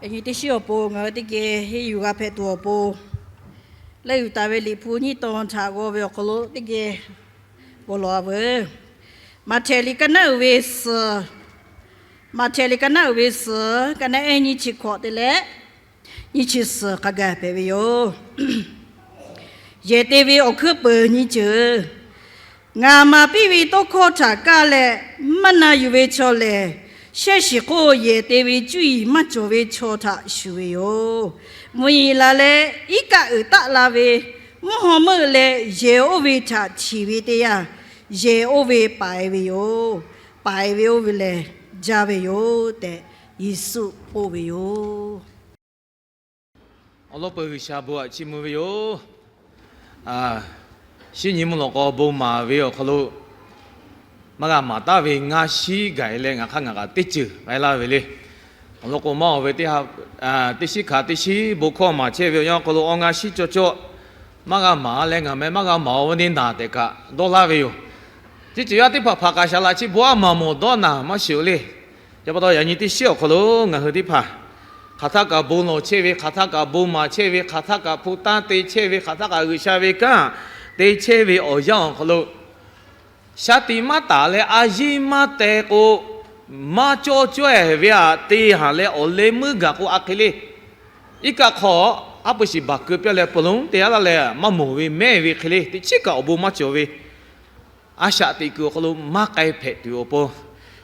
Yaꞈ nyi teˇ shiˉ awˬ pon ngaˬ hui teˇ geh henˇ yuˬ g'a hpehꞈ tuˬ awˬ pon, leuˆ yuˬ taˍ ve Liꞈ hpu nyiˇ tawn htaꞈ g'aw ve awˬ hk'aw lo teˇ geh bon lawˬ-a veuˬ. Maꞈhtehˍ liꞈ ka naˉ uiˍ ve suhˍ, Maꞈhtehˍ liꞈ ka naˉ uiˍ ve suhˍ, ka naˉ ehˉ nyiˇ chi hkawꞈ te leh nyiˇ chi suhˍ hk'a gaˬ hpehꞈ ve yoˬ. Yehˬ te ve awˬ hkuiˉ peuˬ nyiˇ ceuˬ. Ngaˬ maˍ piˇ ve tawˇ hkawˇ htaꞈ kaˇ leh maˇ na yuˬ ve chaw lehˬ, shehˉ shiˍ hk'oˆ yehˬ te ve cuˇ yiˍ maˇ cawˬ ve chaw htaꞈ shuˍ ve yoˬ. Mvuhˇ yeˬ la leh iˉ kaˆ uiˍ taˆ la ve, mvuhˇ haw meuˆ leh yehˬ oˇ ve htaꞈ htinˍ ve teˇ yanˇ, yehˬ oˇ ve paiˍ ve yoˬ. Paiˍ ve oˇ ve lehˬ, jaˇ ve yoˬ tehꞈ Yeˍsuˆ k'oˆ ve yoˬ. Awˬ lawn peuˬ G'uiˬsha bon aꞈ chiˇ mvuh ve yoˬ. Shinˉ nyi mvuhˇ lawꞈ k'aw bon maˍ ve awˬ hk'aw lo maˇ g'a maˍ taˍ ve ngaˇ shiˉ gaˬ leh ngaˬ hk'aˇ ngaˬ kaꞈ teˇ ceuˬ k'ai laˇ ve le. Awˬ lawn k'o, maˇ awˬ ve teˇ shiˉ hkanˍ teˇ shiˉ bon hkawˇ maˍ chehˇ ve awˬ yanˇ awˬ hk'aw lo awˬ ngaˇ shiˉ cawˬ cawˬ maˇ g'a maˍ leh ngaˬ meh maˇ g'a maˍ-oˬ ve neˇ naˬ tehꞈ kaꞈ dawˇ laˇ ve yoˬ. Teˇ ceuˬ yaˇ teˇ hpaˍ hpaˍ kaꞈ shaˍ laꞈ chi bon aˉ maˍ mawˬ dawˇ naˬ maˇ shiˍ-oˬ le. Chi pa taw yaꞈ nyi teˇ shiˉ awˬ hk'aw lo ngaˬ hui teˇ hpaˍ hk'aˬ htaˇ kaꞈ bon lawˬ chehˇ ve, hk'aˬ htaˇ kaꞈ bon maˍ chehˇ ve, hk'aˬ htaˇ kaꞈ hpu tanˇ te chehˇ ve, hk'aˬ htaˇ kaꞈ G'uiˬsha ve kanˉ te chehˇ ve awˬ yanˇ awˬ hk'aw lo, shaˉ tiꞈ maˇ taˍ leh a yiˇ maˇ teh k'o, maˇ cawˇ cawehˬ ve aꞈ te haˍ leh awˬ leh meuˇ gaˬ k'o a hk'e le. Iˉ kaˆ hk'aw aˉ pu shiˍ baˬ keu piˇ leh pon lonˉ te aˉ laˇ leh maˇ mawˬ ve mehˇ ve hk'e le, teꞈ chiˉ kaꞈ awˬ bon maˇ cawˬ ve, a shaꞈ teꞈ kuiˬ awˬ hk'aw lo maˇ k'ai hpehꞈ tuˬ awˬ pon,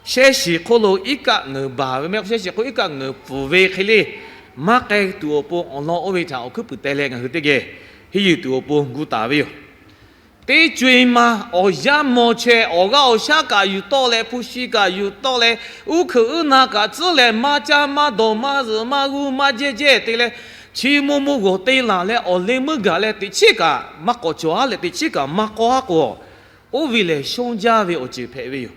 shehˉ shiˍ hk'oˆ lo iˉ kaˆ ngeuˍ baˬ ve mehˆ k'o, shehˉ shiˍ hk'oˆ iˉ kaˆ ngeuˍ pfuhˍ ve hk'e le, maˇ k'ai tuˬ awˬ pon awˬ lawn oˇ ve htaꞈ awˬ hkuiˉ puiˍ teh leh ngaˬ hui teˇ geh henˇ yuˬ tuˬ awˬ pon gu taˍ ve yoˬ. Teˇ co-e ma awˬ yanˇ maw chaweh awˬ g'aˇ awˬ shaˉ kaꞈ yuˬ tawˆ leh, hpu shi kaꞈ yuˬ tawˆ leh, uˉ hkeuꞈ uˉ na kaꞈ tcuhˉ leh, maˇ caˇ maˇ dawˬ maˇ zuhꞈ maˇ g'uˇ maˇ jehˇ jehˇ te leh, chi mo mo g'awˬ te laˬ leh awˬ leh meuˇ gaˬ leh teꞈ chiˉ kaꞈ maˇ k'awꞈ cawˬ-a leh teꞈ chiˉ kaꞈ maˇ k'awˇ-a k'o, oˇ ve lehˬ shonˇ jaˇ ve awˬ ceuˬ hpehꞈ ve yoˬ.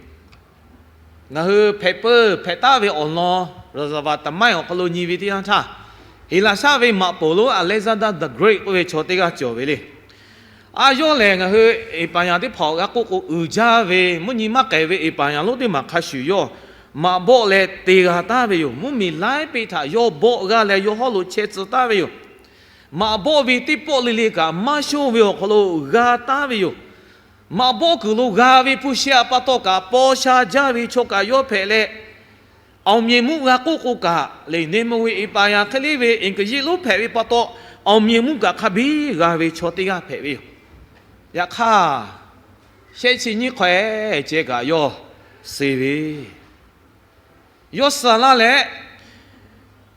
Ngaˬ hui hpehꞈ peuˬ hpehꞈ taˍ ve awˬ lawn, Raˍzaˍvaˍ taˍ maiˇ awˬ hk'aw lo nyi ve teˇ yanˇ htaˇ, Heˍlaˍsaˆ ve maꞈ poˍ lonˉ Alexander the Great k'oˆ ve chaw teˇ g'aˇ cawˬ ve le. A yawˇ lehˬ ngaˬ hui Eˍpaˍyaˍ teˇ hpaˍ awˬ g'a k'oˆ k'o uiˍ jaˇ ve mvuhˇ nyi maˇ k'ai ve Eˍpaˍyaˍ lonˉ teˇ maˬ hk'a shuˍ yawˇ maꞈ bawˆ leh te g'a taˍ ve yoˬ. Mvuhˇmiˬ laiˉ peˆ htaꞈ yawˇ bawˆ g'aˇ leh yawˇ hawˉ lo chehˇ tcuh taˍ ve yoˬ. Maꞈ bawˆ ve teˇ pawˆ le le kaꞈ maˇ shonˇ ve awˬ hk'aw lo g'a taˍ ve yoˬ. Maꞈ bawˆ kuiˬ lo g'a ve hpu shi aꞈ pa taw kaꞈ paw sha jaˇ ve chaw kaꞈ yawˇ hpehꞈ leh, awˬ meꞈ mvuhˇ g'a k'oˆ k'o kaꞈ le, neˇ mvuh ve Eˍpaˍyaˍ hk'e le ve Eˍkeˍyiˆ lonˉ hpehꞈ ve pa taw, awˬ meꞈ mvuhˇ kaꞈ hk'a biˇ g'a ve chaw teˇ g'aˇ hpehꞈ ve yoˬ. Yaꞈ hk'aˇ, shehˆ chi nyiˇ hk'aweh ceh kaꞈ yawˇ suh ve, yawˇ suh laˇ leh,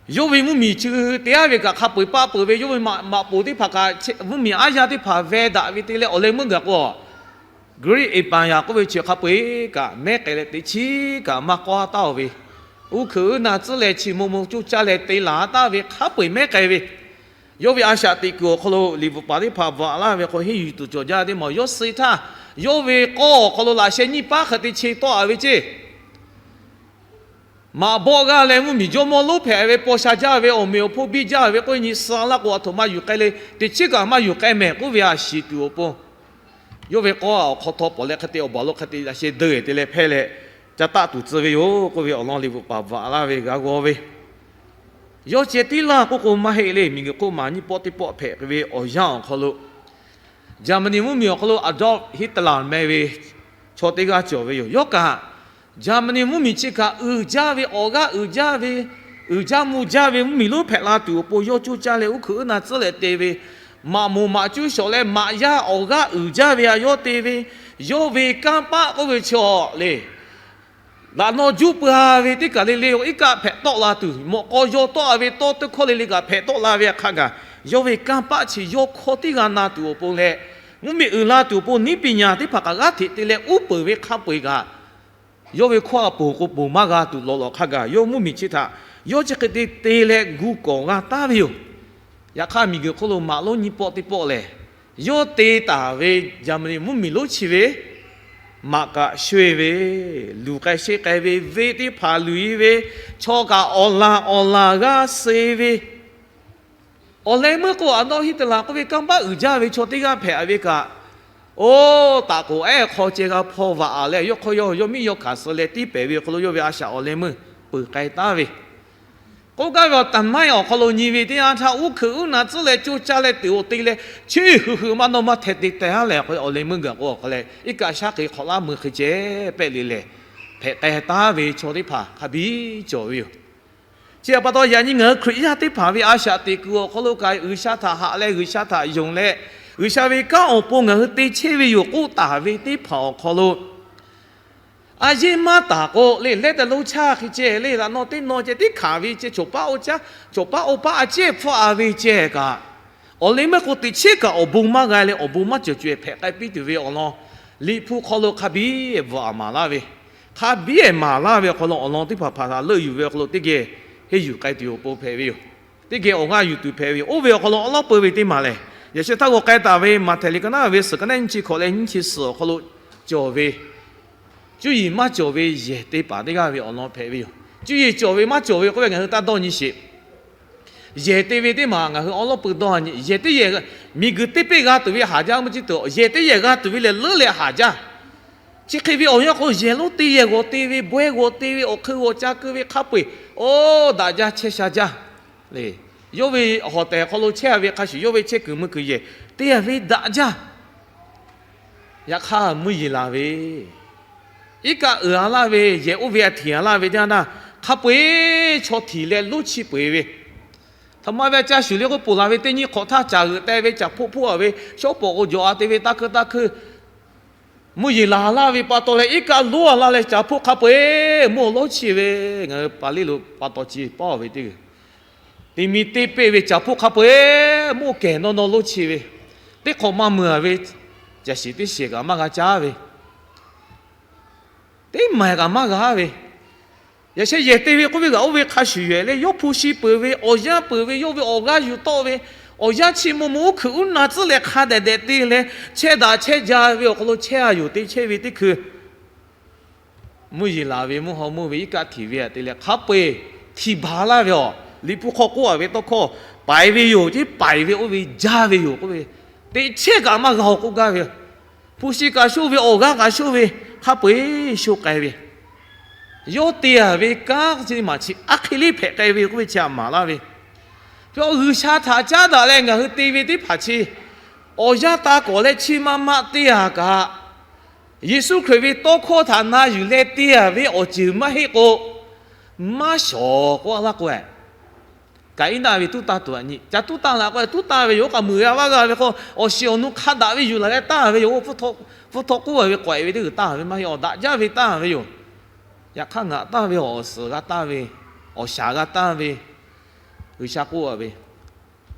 yawˇ ve mvuhˇmiˬ chi te-a ve kaꞈ hk'a peu-eˬ paˆ peuˬ ve, yawˇ ve maꞈ poˍ teˇ hpaˍ kaꞈ mvuhˇmiˬ aˉ yaˇ teˇ hpaˍ veh daꞈ ve te leh awˬ leh meuˇ gaˬ k'o, Great Empire k'oˆ ve chi hk'a peu-eˬ kaꞈ mehˉ k'ai leh teꞈ chiˉ kaꞈ maˇ k'awˇ taˍ-oˬ ve, uˉ hkeuꞈ uˉ na tcuhˉ leh chi mo mo coˇ caˇ leh te laˬ taˍ ve hk'a peu-eˬ mehˉ k'ai ve, yawˇ ve a shaꞈ teꞈ kuiˬ awˬ hk'aw lo liꞈ bvuhꞈ paˍ teˇ hpaˍ bvuhꞈ laˇ ve hk'aw henˇ yuˬ tuˬ cawˬ jaˇ teˇ maˬ yawˇ suh htaˇ, yawˇ ve k'awˇ awˬ hk'aw lo laꞈ sheh nyiˇ paˉ hk'e te che tawˆ-a ve ceˇ. Maꞈ bawˆ g'aˇ leh mvuhˇmiˬ jawˇmawˇ lonˉ hpehꞈ ve paw sha jaˇ ve awˬ meꞈ awˬ hponˇ biˇ jaˇ ve k'oˆ ve nyi suh laˇ k'o, aˬ htoꞈ ma yuˬ k'ai le, teꞈ chiˉ kaꞈ maˇ yuˬ k'ai mehˍ k'oˆ ve a shiˍ tuˬ awˬ pon, yawˇ ve k'awˇ awˬ hk'aw htawˇ pawˍ leh hk'e te awˬ baˬ lo hk'e te laꞈ sheh deuˇ-e te leh hpehˇ leh ca taˆ tuˬ tcuh ve yoˬ k'oˆ ve awˬ lawn liꞈ bvuhꞈ paˍ bvuhꞈ laˇ ve g'a g'aw ve, yawˇ ceh tiˉ laˇ k'oˆ k'o maˇ heˆ le. Miˬguiˬ hk'oˆ maˬ nyiˇ pawˆ teˇ pawˆ hpehꞈ ve awˬ yanˇ awˬ hk'aw lo, Jaˍmaˍniˆ mvuhˇmiˬ awˬ hk'aw lo Adolf Hitler meh ve chaw teˇ g'aˇ cawˬ ve yoˬ. Yawˇ kaꞈ Jaˍmaˍniˆ mvuhˇmiˬ chi kaꞈ uiˍ jaˇ ve awˬ g'aˇ uiˍ jaˇ ve, uiˍ jaˇ mvuh jaˇ ve mvuhˇmiˬ lonˉ hpehꞈ la tuˬ awˬ pon yawˇ coˇ caˇ leh uˉ hkeuꞈ uˉ na tcuhˉ leh te ve, maꞈ moˍ maꞈ cuˇ shawˍ leh maꞈ yaˇ awˬ g'aˇ uiˍ jaˇ ve aꞈ yawˇ te ve, yawˇ ve kanˇ paˆ k'oˆ ve chaw le, laꞈ naw juˇ pui-a ve teˇ kaˬ le le iˉ kaˆ hpehꞈ tawˆ la tuˬ, mawꞈ k'aw yaw tawˆ-a ve tawˇ teˇ hkawˇ le le kaꞈ hpehꞈ tawˆ la ve htaꞈ hk'a gaˬ, yawˇ ve kanˇ paˆ chi yawˇ hkawˇ teˇ g'aˇ na tuˬ awˬ pon leh, mvuhˇmiˬ uiˍ la tuˬ awˬ pon niˉ piˍ nyaˍ teˇ hpaˍ kaꞈ g'aˇ hteꞈ te leh uˉ peunˍ ve hk'a peu-eˬ kaꞈ, yawˇ ve hkawˇ a poˬ k'o poˬ maˇ g'a tuˬ lawꞈ lawꞈ hk'a gaˬ, yawˇ mvuhˇmiˬ chi htaꞈ yawˇ chi hk'e te te leh gu kawˍ g'a taˍ ve yoˬ. Yaꞈ hk'aˇ, miˬguiˬ hk'oˆ lo maꞈ lonˉ nyiˇ pawˆ teˇ pawˆ lehˬ, yawˇ te taˍ ve Jaˍmaˍniˆ mvuhˇmiˬ lonˉ chi ve maꞈ kaꞈ shoˆ-e ve, luˬ k'ai sheˆ k'ai ve, venˇ teˇ hpaˍ luˬ-e ve, chaw kaꞈ awˬ laˬ awˬ laˬ g'aˇ suh-e ve, awˬ leh meuˇ k'o Adolf Hitler k'oˆ ve kanˇ paˆ uiˍ jaˇ ve chaw teˇ g'aˇ hpehꞈ ve kaꞈ, oˇ taꞈ k'oˍ ehˉ hk'aw ceh g'a hpaw vaꞈ-a leh, yawˇ hk'aw yawˇ yawˇ miˇ yawˇ hkanˍ suh leh tiˉ pehˍ ve awˬ hk'aw lo yawˇ ve a shaꞈ awˬ leh meuˇ peuˬ k'ai taˍ ve, K'oˆ gaˇ ve awˬ taˍ maˇ awˬ hk'aw lo nyi ve teˇ yanˇ htaˇ, uˉ hkeuꞈ uˉ na tcuhˉ leh co caˇ leh teꞈ-oˬ te leh, chi hui hui maˇ dawˇ maˇ hteh te teh haˉ leh, awˬ leh meuˇ gaˬ k'o awˬ hk'aw leh iˉ kaˆ shaˉ hk'e hk'awꞈ laˇ meuˇ hk'e ceh pehˆ le lehˬ, hpehꞈ k'ai taˉ ve chaw teˇ hpaˍ hk'a biˇ cawˬ ve yoˬ. Chi htaꞈ pa taw, yaꞈ nyi ngaˬ hui Hkriꞈ yaˇ teˇ hpaˍ ve a shaꞈ teꞈ kuiˬ awˬ hk'aw lo kaꞈ, G'uiˬsha htaꞈ haꞈ leh G'uiˬsha htaꞈ yonˍ leh, G'uiˬsha ve kanˉ awˬ pon ngaˬ hui te chehˇ ve yoˬ k'oˆ taˍ ve teˇ hpaˍ awˬ hk'aw lo, a yeˇ maˇ taˍ k'o le, leh te lo chaˇ hk'e ceh le, laꞈ naw teˇ naw ceh teˇ hkanˍ ve ceh, cawˬ paˉ oˇ caˉ, cawˬ paˉ oˇ paˉ a cehˇ hpfuhˆ a ve ceh kaꞈ, awˬ leh meuˇ k'o teꞈ chiˉ kaꞈ awˬ bon maˇ g'a leh awˬ bon maˇ cawˬ caweh hpehꞈ k'ai piˇ tuˬ ve awˬ lawn, Liꞈ hpu hk'aw lo hk'a biˇ bvuhꞈ maˍ laˇ ve, hk'a biˇ maˍ laˇ ve awˬ hk'aw lo awˬ lawn teˇ hpaˍ hpaˍ htaꞈ leuˆ yuˬ ve awˬ hk'aw lo teˇ geh henˇ yuˬ k'ai tuˬ awˬ pon hpehꞈ ve yoˬ. Teˇ geh awˬ g'aˇ yuˬ tuˬ hpehꞈ ve yoˬ. Oˇ ve awˬ hk'aw lo awˉ lawˉ peu ve teˇ maˬ lehˬ, yaꞈ sheh htaˇ g'aw k'ai taˍ ve Maꞈhtehˍ liꞈ ka naˉ ve suhˍ ka naˉ nyiˇ chi hkawꞈ leh nyiˇ chi suhˍ awˬ hk'aw lo cawˬ ve, cuˇ yiˍ maˇ cawˬ ve yehˬ te paˍ teˇ g'aˇ ve awˬ lawn hpehꞈ ve yoˬ. Cuˇ yiˍ cawˬ ve maˇ cawˬ ve k'oˆ ve ngaˬ hui taˇ dawˇ nyi sheˍ. Yehˬ te ve teˇ maˬ ngaˬ hui awˉ lawˉ peu dawˇ nyi. Yehˬ teˇ yehˬ, miˬguiˬ teˇ peˆ g'a tuˬ ve haˍ jaˇ maˇ ciˉ tuˬ, yehˬ teˇ yehˬ g'a tuˬ ve lehˬ leuˉ leh haˍ jaˇ. Chi hk'e ve awˬ yanˇ k'o, yehˬ lonˉ teˇ yehˬ g'awˬ te ve, bawehˇ g'awˬ te ve, awˬ hk'eun g'awˬ ca keu ve hk'a peu-eˬ, oˇ daꞈ jaˇ chehˇ sha jaˇ le. Yawˇ ve hawˍ tehˬ hk'aw lo chehˇ ve hk'a shuˍ, yawˇ ve chehˇ kuiˬ mui kuiˬ yehˬ teˇ g'aˇ ve daꞈ jaˇ. Yaꞈ hk'aˇ mvuhˇ yeˬ laˬ ve, iˉ kaˆ uiˍ a laˇ ve, yehˬ oˇ ve a htiꞈ a laˇ ve teˇ yanˇ htaˇ, hk'a peu-eˬ chaw htiꞈ leh lonˉ chi peu-eˬ ve, htaꞈ ma ve a ca shuˍ le k'oˆ ponˬ laˬ ve teˇ nyi hk'awꞈ htaˇ caˬ g'euꞈ teh ve, caˬ hpoˆ hpoˆ a ve, shawˉ pawˍ k'o jawˬ a te ve, taˇ hkeu taˇ hkeu, mvuhˇ yeˬ laˬ laˇ ve pa taw leh iˉ kaˆ lonˉ a laˇ leh caˬ hpoˆ hk'a peu-eˬ mvuhˇ awˬ lonˉ chi ve, ngaˬ hui paˍ liˇ lo pa taw chi paˇ ve teˇ g'uiˬ, teˇ miˇ teˇ peˆ ve caˬ hpoˆ hk'a peu-eˬ mvuhˇ kehˬ nawˇ nawˇ lonˉ chi ve, teˇ hk'awꞈ maˇ mui a ve, caˬ shiˍ teˇ shiˍ kaꞈ maˇ g'a caˉ ve, teˇ maˬ kaꞈ maˇ g'a ve, yaꞈ sheh yehˬ te ve k'oˆ ve kaꞈ oˇ ve hk'a shuˍ yoˬ leh, yawˇ hpu shi peuˬ ve, awˬ yanˇ peuˬ ve, yawˇ ve awˬ g'aˇ yuˬ tawˆ ve, awˬ yanˇ chi mvuhˇ mvuhˇ uˉ hkeuꞈ uˉ na tcuhˉ leh hk'a dehꞈ dehꞈ te leh, chehˇ daꞈ chehˇ ja ve awˬ hk'aw lo chehˇ a yoˬ. Te chehˇ ve teˇ hkui mvuhˇ yeˬ laˬ ve, mvuhˇ haw meuˇ ve, iˉ kaˆ htiꞈ ve a te leh hk'a peu-eˬ htiꞈ baˬ laˇ ve awˬ, Liꞈ hpu hk'aw k'oˆ a ve tawˇ hkawˇ, paiˍ ve yoˬ, teˇ paiˍ ve oˇ ve jaˇ ve yoˬ k'oˆ ve, teꞈ chehˇ kaꞈ maˇ g'a-oˬ k'oˆ gaˇ ve, hpu shi kaꞈ shoˇ ve, awˬ g'aˇ kaꞈ shoˇ ve, hk'a peu-eˬ shoˇ k'ai ve, yawˇ te a ve kanˉ chi maˬ chi aˉ hk'e le hpehꞈ k'ai ve k'oˆ ve chi htaꞈ maˍ laˇ ve, G'uiˬsha htaꞈ caˉ daꞈ leh ngaˬ hui te ve teˇ hpaˍ chi, awˬ yanˇ taˇ kawˍ leh chi ma ma te a kaꞈ, Yeˍsuˆ Hkriꞈ ve tawˇ hkawˇ htaꞈ na yuˬ leh te a ve awˬ ceuˬ maˇ heˆ k'o, maˇ shawˍ k'oˆ a laˇ k'o, Kaˍiˉnaˆ ve tuˉ tanˇ tuˬ a nyi ca tuˉ tanˇ la k'o, tuˉ tanˇ ve yoˬ. K'a muiˬ g'a vaˇ g'a ve k'o, awˬ shiˍ awˬ nu hk'a daꞈ ve yuˬ laˬ leh tanˇ ve yoˬ. Pfuhˇ htawˇ k'oˆ a ve k'awehꞈ ve teˇ g'uiˬ tanˇ ve maˇ heˆ, awˬ daꞈ jaˇ ve tanˇ ve yoˬ. Yaꞈ hk'aˇ ngaˬ tanˇ ve awˬ suhˍ g'a tanˇ ve, awˬ shaˍ g'a tanˇ ve, G'uiˬsha k'oˆ a ve,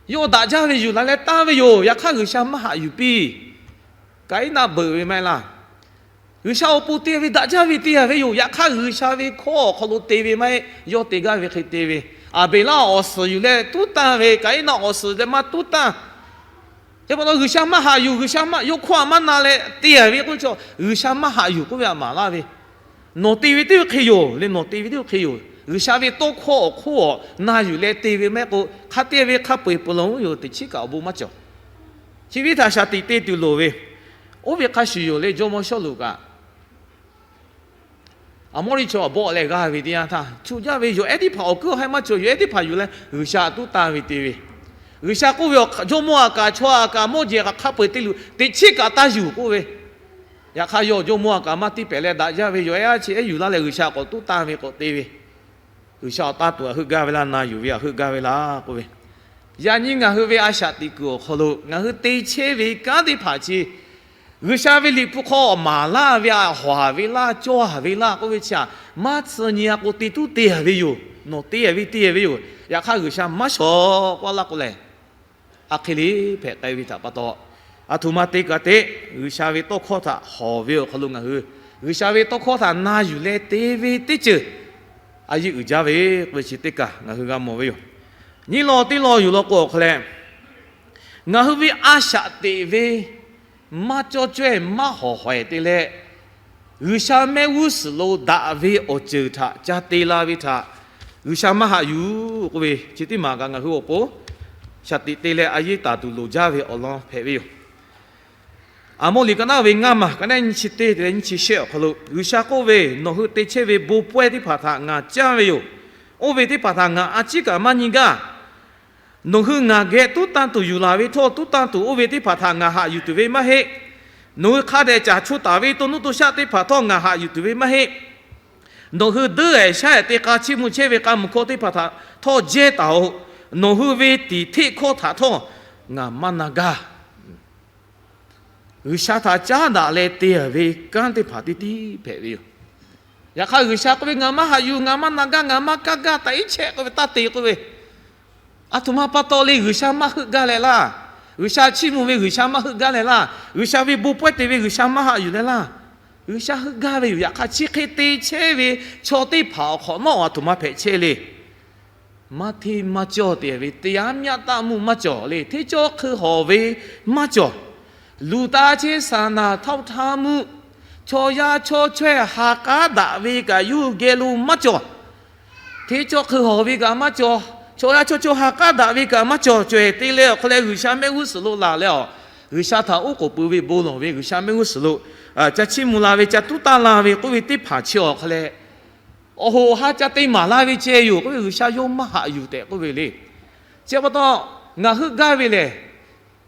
yawˇ daꞈ jaˇ ve yuˬ laˬ leh tanˇ ve yoˬ. Yaꞈ hk'aˇ G'uiˬsha maˇ haꞈ yuˬ piˇ. Kaˍiˉnaˆ beuꞈ ve maˇ heˆ laˇ. G'uiˬsha awˬ pon te ve daꞈ jaˇ ve te a ve yoˬ. Yaꞈ hk'aˇ G'uiˬsha ve hkawˇ awˬ hk'aw lo te ve maˇ heˆ. Yawˇ te gaˇ ve hk'e te ve, Aˍbeˍlaˆ awˬ suhˍ yuˬ leh tuˉ tanˇ ve, Kaˍiˉnaˆ awˬ suhˍ leh maˇ tuˉ tanˇ. Chi pa taw G'uiˬsha maˇ haꞈ yuˬ, G'uiˬsha maˇ yawˇ hkawˇ a maˇ na leh te a ve k'oˆ ve chaw, G'uiˬsha maˇ haꞈ yuˬ k'oˆ ve a maˍ laˇ ve, nawˬ te ve teˇ hk'e yoˬ le, nawˬ te ve teˇ hk'e yoˬ. G'uiˬsha ve tawˇ hkawˇ awˬ hk'oˆ awˬ na yuˬ leh te ve maˇ heˆ k'o, hk'a te ve hk'a peu-eˬ peuˬ laˬ oˬ yoˬ. Teꞈ chiˉ kaꞈ awˬ bon maˇ cawˬ. Chi ve htaꞈ shaˍ tiꞈ te tuˬ loˍ ve, oˇ ve hk'a shuˍ yoˬ leh jawˇmawˇ Sawˉluꞈ kaꞈ Aˍmawˇriˆ chaw bawˆ leh g'aˇ ve teˇ yanˇ htaˇ, chu jaˇ ve yawˬ ehˉ teˇ hpaˍ awˬ kuiˉ awˬ haiˉ maˇ cawˬ. Yawˬ ehˉ teˇ hpaˍ yuˬ leh G'uiˬsha tuˉ tanˇ ve te ve, G'uiˬsha k'oˆ ve, jawˇmawˇ a kaꞈ chaw a kaꞈ mawˇ jehˬ kaꞈ hk'a peu-eˬ te luˬ, teꞈ chiˉ kaꞈ taˇ yuˬ k'oˆ ve. Yaꞈ hk'aˇ yawˇ jawˇmawˇ a kaꞈ maˇ tiˇ pehˍ leh daꞈ jaˇ ve yawˬ ehˉ a chi ehˉ yuˬ laˇ leh G'uiˬsha k'awꞈ tuˉ tanˇ ve k'awꞈ te ve, G'uiˬsha awˬ tanˇ tuˬ a heuˆ gaˇ ve laˇ, na yuˬ ve a heuˆ gaˇ ve laˇ k'oˆ ve, yaꞈ nyi ngaˬ hui ve a shaꞈ teꞈ kuiˬ awˬ hk'aw lo ngaˬ hui te chehˇ ve kanˉ teˇ hpaˍ chi G'uiˬsha ve Liꞈ hpu hk'aw maˍ laˇ ve a hawˍ a ve laˇ, cawˇ a ve laˇ k'oˆ ve chi a, maˇ tsuh nyi a k'o te tuˉ te a ve yoˬ. Nawˬ te a ve te a ve yoˬ. Yaꞈ hk'aˇ G'uiˬsha maˇ shawˍ k'oˆ laˇ k'o lehˬ, a hk'e le hpehꞈ k'ai ve htaꞈ pa taw, a htoꞈ ma te kaꞈ te, G'uiˬsha ve tawˇ hkawˇ htaꞈ hawˍ ve awˬ hk'aw lo ngaˬ hui G'uiˬsha ve tawˇ hkawˇ htaꞈ na yuˬ leh te ve teˇ ceuˬ a yeˇ uiˍ jaˇ ve k'oˆ ve chi teˇ kaˬ ngaˬ hui g'a mawˬ ve yoˬ. Nyiˇ law teˇ law yuˬ law k'o awˬ hk'aw leh, ngaˬ hui ve a shaꞈ teꞈ ve maˇ cawˇ cawehˇ maˇ hawˍ hawehˍ te leh, G'uiˬsha mehˆ g'uˇ suhˍ lo daꞈ ve awˬ ceuˬ htaꞈ ca te la ve htaꞈ G'uiˬsha maˇ haꞈ yuˬ k'oˆ ve chi teˇ maˬ kaꞈ ngaˬ hui awˬ pon shaˍ tiꞈ te leh a yeˇ taˍ tuˬ loˍ jaˇ ve awˬ lawn hpehꞈ ve yoˬ. Aˍmawˇ liꞈ ka naˉ ve ngaˇ maˬ ka naˉ nyiˇ chi teˇ te leh nyiˇ chi shehˆ awˬ hk'aw lo G'uiˬsha k'oˆ ve, Nawˬ hui te chehˇ ve bon pawehˇ teˇ hpaˍ htaꞈ ngaˬ canˇ ve yoˬ. Oˇ ve teˇ hpaˍ htaꞈ ngaˬ a ciˉ kaꞈ maˇ nyi gaˇ. Nawˬ hui ngaˬ geh tuˉ tanˇ tuˬ yuˬ laˬ ve htawˇ, tuˉ tanˇ tuˬ oˇ ve teˇ hpaˍ htaꞈ ngaˬ haꞈ yuˬ tuˬ ve maˇ heˆ. Nawˬ hui hk'a dehꞈ caˬ cho taˍ ve to nuˇ to shaˆ teˇ hpaˍ htawˇ ngaˬ haꞈ yuˬ tuˬ ve maˇ heˆ. Nawˬ hui duiˉ-ehˍ shaˉ-ehˍ te k'a chiˇ mvuh chehˇ ve k'a muˬ hkawˇ teˇ hpaˍ htaꞈ htawˇ jehˇ taˍ-oꞈ. Nawˬ hui ve tiˍ hteˆ hkawˇ htaꞈ htawˇ ngaˬ maˇ na gaˇ. G'uiˬsha htaꞈ caˉ daꞈ leh te-a ve kanˉ teˇ hpaˍ tiˉ tiˉ hpehꞈ ve yoˬ. Yaꞈ hk'aˇ, G'uiˬsha k'oˆ ve, Ngaˬ maˇ haꞈ yuˬ, ngaˬ maˇ na gaˇ, ngaˬ maˇ kaˇ gaˇ, taꞈ iˉ chehˆ k'oˆ ve, taˇ te k'oˆ ve, aˬ htoꞈ ma pa taw le G'uiˬsha maˇ heuˆ gaˇ leh laˇ. G'uiˬsha chiˇ mvuh ve G'uiˬsha maˇ heuˆ gaˇ leh laˇ. G'uiˬsha ve bon pawehˇ te ve G'uiˬsha maˇ haꞈ yuˬ leh laˇ. G'uiˬsha heuˆ gaˇ ve yoˬ. Yaꞈ hk'aˇ, chi hk'e te chehˇ ve chaw teˇ hpaˍ awˬ hk'awꞈ nawˉ aˬ htoꞈ ma hpehꞈ chehˇ le. Maˇ hteˇ maˇ cawˇ te ve တရားမျှတမှု maˇ cawˬ le. Hteˇ cawˇ hk'eun hawˍ ve maˇ cawˬ. လူသားချင်းစာနာထောက်ထားမှု, chaw yaˇ chaw chaweh ha k'aˉ daꞈ ve kaꞈ yawˇ hui geh lo maˇ cawˬ. Hteˇ cawˇ hk'eun hawˍ ve kaꞈ maˇ cawˬ. Chaw yaˇ chaw chaweh ha k'aˉ daꞈ ve kaꞈ maˇ cawˬ. Cawehˬ te leh awˬ hk'aw leh G'uiˬsha mehˆ g'uˇ suhˍ lo laˬ leh awˬ, G'uiˬsha htaꞈ oˉ k'oˍ pui ve bon lawˬ ve G'uiˬsha mehˆ g'uˇ suhˍ lo ca chiˇ mvuh la ve, ca tuˉ tanˇ la ve k'oˆ ve teˇ hpaˍ chi awˬ hk'aw leh, awˬ hoꞈ awˬ ha ca te maˍ laˇ ve ceh yoˬ k'oˆ ve, G'uiˬsha yawˇ maˇ haꞈ yuˬ tehꞈ k'oˆ ve le. Chi pa taw, ngaˬ heuˆ gaˇ ve lehˬ,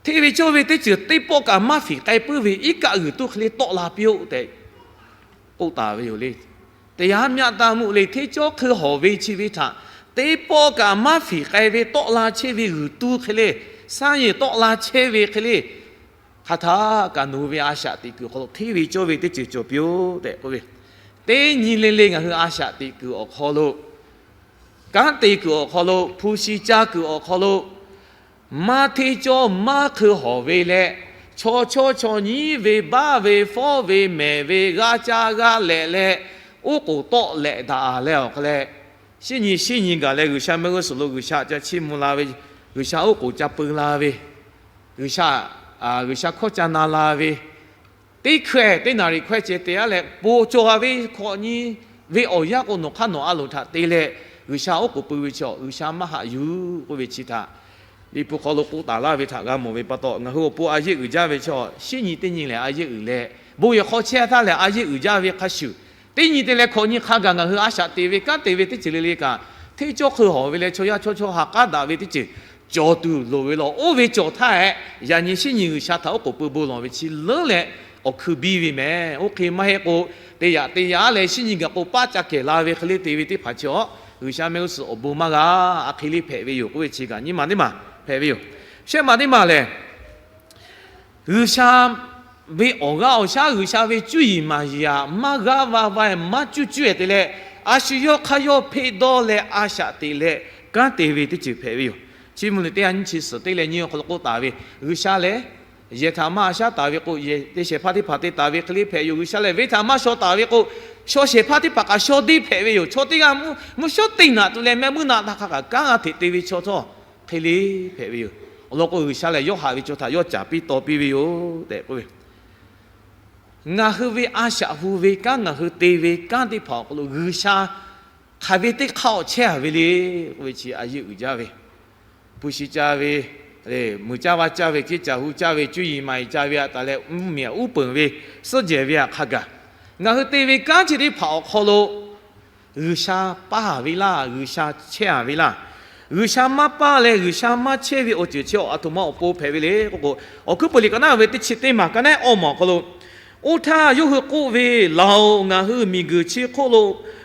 hteˇ ve cawˇ ve teˇ ceuˬ teˇ pawˆ kaꞈ maˇ fiˍ k'ai puiˉ ve iˉ kaˆ g'uiˬ tuˇ hk'e le tawˆ la piˇ-oˆ tehꞈ k'oˆ taˍ ve yoˬ le. တရားမျှတမှု le, hteˇ cawˇ hk'eun hawˍ ve chi ve htaꞈ teˇ pawˆ kaꞈ maˇ fiˍ k'ai ve tawˆ la chehˇ ve g'uiˬ tuˇ hk'e le, saˉ yehˬ tawˆ la chehˇ ve hk'e le, hk'aˬ htaˇ kaꞈ nawˬ hui ve a shaꞈ teꞈ kuiˬ awˬ hk'aw lo hteˇ ve cawˇ ve teˇ ceuˬ cawˬ piˇ-oˆ tehꞈ k'oˆ ve, teˇ nyi le le ngaˬ hui a shaꞈ teꞈ kuiˬ awˬ hk'aw lo, kanˉ te kuiˬ awˬ hk'aw lo, hpu shi caˇ kuiˬ awˬ hk'aw lo, maˇ hteˇ cawˇ maˇ hk'eun hawˍ ve leh, chaw chawˇ chaw nyiˉ ve baˆ ve fawˉ ve mehˍ ve g'aˇ caˇ g'aˇ lehꞈ leh, oˉ k'oˍ tawˆ lehꞈ daꞈ leh awˬ hk'aw leh, shinˉ nyi shinˉ nyi gaˬ leh G'uiˬsha mehˆ g'uˇ suhˍ lo G'uiˬsha ca chiˇ mvuh la ve, G'uiˬsha oˉ k'oˍ ca peu la ve, G'uiˬsha, G'uiˬsha hkawˇ ca na la ve, teˇ hkawehˇ teˇ naˍ riˍ hkawehˇ ceh te-a leh, po cawˬ-a ve hkawꞈ nyi ve awˬ yanˇ k'o, nawˬ hk'aˇ nawˬ a loˍ htaꞈ te leh G'uiˬsha oˉ k'oˍ pui ve chaw G'uiˬsha maˇ haꞈ yuˬ k'oˆ ve chi htaꞈ Liꞈ hpu hk'aw lo k'oˆ taˍ laˇ ve htaꞈ g'a mawˬ ve pa taw, ngaˬ hui awˬ pon a yeˆ uiˍ jaˇ ve chaw shinˉ nyi teˇ nyi lehˬ a yeˆ uiˍ leh, bon yehˬ hk'aw chehˇ htaˇ lehˬ a yeˆ uiˍ jaˇ ve hk'a shuˍ, teˇ nyi te leh hkawꞈ nyi hk'a gaˬ ngaˬ hui a shaꞈ teꞈ ve kanˉ te ve teˇ ceuˬ le le kaꞈ, hteˇ cawˇ hk'eun hawˍ ve leh chaw yaˇ chaw chawˇ ha k'aˉ daꞈ ve teˇ ceuˬ cawˬ tuˬ loˍ ve lawˬ. Oˇ ve cawˬ htaˇ hehꞈ, yaꞈ nyi shinˉ nyi G'uiˬsha htaꞈ oˉ k'oˍ pui bon lawˬ ve chi leuˉ leh awˬ hkui biˇ ve mehˍ. Oˇ hk'e maˇ heˆ k'o, te yaꞈ te yaꞈ leh shinˉ nyi gaˬ k'o paˉ ca kehˬ la ve hk'e le te ve teˇ hpaˍ chi awˬ, G'uiˬsha mehˆ g'uˇ suhˍ awˬ bon maˇ g'a, a hk'e le hpehꞈ ve yoˬ k'oˆ ve chi kaꞈ nyiˇ maˬ teˇ maˬ hpehꞈ ve yoˬ. Shehˆ maˬ teˇ maˬ lehˬ, G'uiˬsha ve awˬ g'aˇ awˬ shaˉ, G'uiˬsha ve cuˇ yiˍ maˍ yiˍ aꞈ maˇ g'aˇ va va-e maˇ cuˇ cuˇ-e te leh, a shu yawˇ hk'aˇ yawˇ hpeˆ dawˇ leh a shaꞈ teꞈ leh kanˉ te ve teˇ ceuˬ hpehꞈ ve yoˬ. Chi mvuh liꞈ teˇ ha nyiˇ chi suhˍ teˇ leh nyiˇ awˬ hk'aw lo k'oˆ taˍ ve, G'uiˬsha lehˬ yehˬ htaꞈ maˇ a shaˉ taˍ ve k'o, yehˬ te shehˍ hpaˇ teˇ hpaˍ te taˍ ve hk'e le hpehꞈ yoˬ. G'uiˬsha lehˬ venˇ htaꞈ maˇ shaw taˍ ve k'o, shaw shehˍ hpaˇ teˇ hpaˍ kaꞈ shaw deˇ hpehꞈ ve yoˬ. Chaw teˇ g'aˇ mvuhˇ shawˉ teˇ naꞈ tuˬ leh mehˆ muiˉ naꞈ htaˇ hk'a kaꞈ kanˉ g'a hteꞈ te ve chaw htawˇ hk'e le hpehꞈ ve yoˬ. Awˬ lawn k'o, G'uiˬsha lehˬ yawˇ haꞈ ve chaw htaꞈ yawˇ caˍ piˇ taw piˇ ve yoˬ tehꞈ k'oˆ ve, ngaˬ hui ve a shaꞈ hu ve kanˉ, ngaˬ hui te ve kanˉ teˇ hpaˍ awˬ hk'aw lo G'uiˬsha hk'aˬ ve teˇ hk'aˇ awˬ chehˇ-a ve le k'oˆ ve chi a yeˆ uiˍ jaˇ ve, hpu shi caˇ ve, muiˬ caˇ va caˇ ve, ceˇ caˬ hu caˇ ve, cuˇ yiˍ maˍ yiˍ caˇ ve aꞈ taˍ leh mvuhˇmiˬ aꞈ uˉ peunˍ ve, suhˉ jehˬ ve aꞈ hk'a gaˬ, ngaˬ hui te ve kanˉ chi teˇ hpaˍ awˬ hk'aw lo G'uiˬsha paˇ ve laˇ, G'uiˬsha chehˇ-a ve laˇ. G'uiˬsha maˇ paˇ leh G'uiˬsha maˇ chehˇ ve awˬ ceuˬ chi awˬ aˬ htoꞈ ma awˬ pon hpehꞈ ve le k'oˆ k'o, Awˬ hkuiˉ puiˍ liꞈ ka naˉ ve teˇ chi teˇ maˬ, ka naˉ awˇ maˬ awˬ hk'aw lo, Oˇ htaˇ yawˇ hui k'oˆ ve, Laˬ-oꞈ, ngaˬ hui miˬguiˬ chi hk'oˆ lo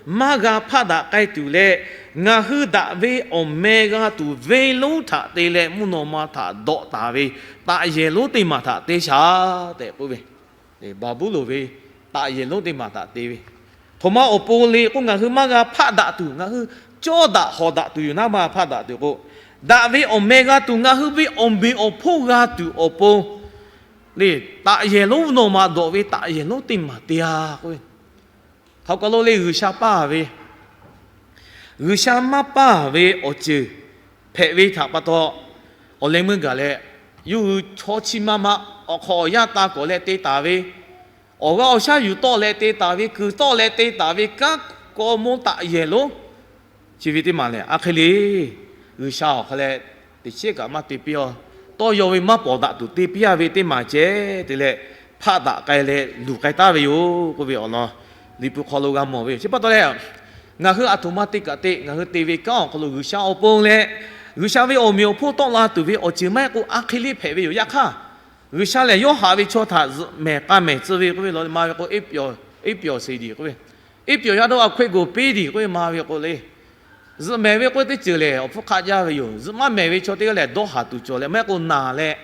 maˇ g'a hpaˆ daꞈ k'ai tuˬ leh, ngaˬ hui daꞈ ve awˬ meh g'a tuˬ venˇ lonˉ htaꞈ te leh mvuhˇ naw ma htaꞈ dawꞈ taˍ ve taꞈ yehˬ lonˉ teˇ maˬ htaꞈ te shaˍ tehꞈ k'oˆ ve, Baˍbuˍlonˍ ve taꞈ yehˬ lonˉ teˇ maˬ htaꞈ te ve, htoꞈ ma awˬ pon le k'o, ngaˬ hui maˇ g'a hpaˆ daꞈ tuˬ, ngaˬ hui cawˇ daꞈ hawˍ daꞈ tuˬ yoˬ naˉ maˇ hpaˆ daꞈ tuˬ k'o, daꞈ ve awˬ meh g'a tuˬ, ngaˬ hui ve awˬ meꞈ awˬ hponˇ g'a tuˬ awˬ pon le, taꞈ yehˬ lonˉ mvuhˇ naw ma dawꞈ ve taꞈ yehˬ lonˉ teˇ maˬ te-a k'oˆ ve, hk'aˬ kaˬ lo le G'uiˬsha paˇ ve, G'uiˬsha maˇ paˇ ve awˬ ceuˬ hpehꞈ ve htaꞈ pa taw, awˬ leh meuˇ gaˬ leh, yawˇ hui chaw chi ma ma awˬ hk'awꞈ awˬ yanˇ taˇ kawꞈ leh te taˍ ve, awˬ g'aˇ awˬ shaˉ yuˬ tawˆ leh te taˍ ve, kuiˬ tawˆ leh te taˍ ve kanˉ kaw mawˇ taꞈ yehˬ lonˉ chi ve teˇ maˬ lehˬ, a hk'e le G'uiˬsha awˬ hk'aw leh teꞈ chiˉ kaꞈ maˇ te piˇ-a. Tawˇ yaw ve maˇ pawˍ daꞈ tuˬ te piˇ-a ve teˇ maˬ ceh te leh, hpaˆ daꞈ k'ai leh luˬ k'ai taˍ ve yoˬ k'oˆ ve awˬ lawn Liꞈ hpu hk'aw lo g'a mawˬ ve yoˬ. Chi pa taw leh, Ngaˬ hui aˬ htoꞈ ma te kaꞈ te, ngaˬ hui te ve kanˉ awˬ hk'aw lo G'uiˬsha awˬ pon leh, G'uiˬsha ve awˬ meꞈ awˬ hponˇ tawˆ la tuˬ ve awˬ ceuˬ maˇ heˆ k'o, a hk'e le hpehꞈ ve yoˬ. Yaꞈ hk'aˇ, G'uiˬsha lehˬ yawˇ haꞈ ve chaw htaꞈ zuhꞈ mehˍ k'a mehˍ tcuh ve k'oˆ ve lawˬ le, maˇ ve k'o, eˉ pyawˬ se diˬ k'oˆ ve, eˉ pyawˬ yaˇ dawˇ a hk'oˆ e goˬ piˇ diˬ k'oˆ ve maˇ ve k'o le, zuhꞈ mehˍ ve k'oˆ ve teˇ ceuˬ lehˬ, awˬ hpfuhˇ hk'aˆ jaˇ ve yoˬ. Zuhꞈ maˇ mehˍ ve chaw teˇ g'aˇ lehˬ, dawˇ haˍ tuˬ cawˬ leh maˇ heˆ k'o naˬ leh,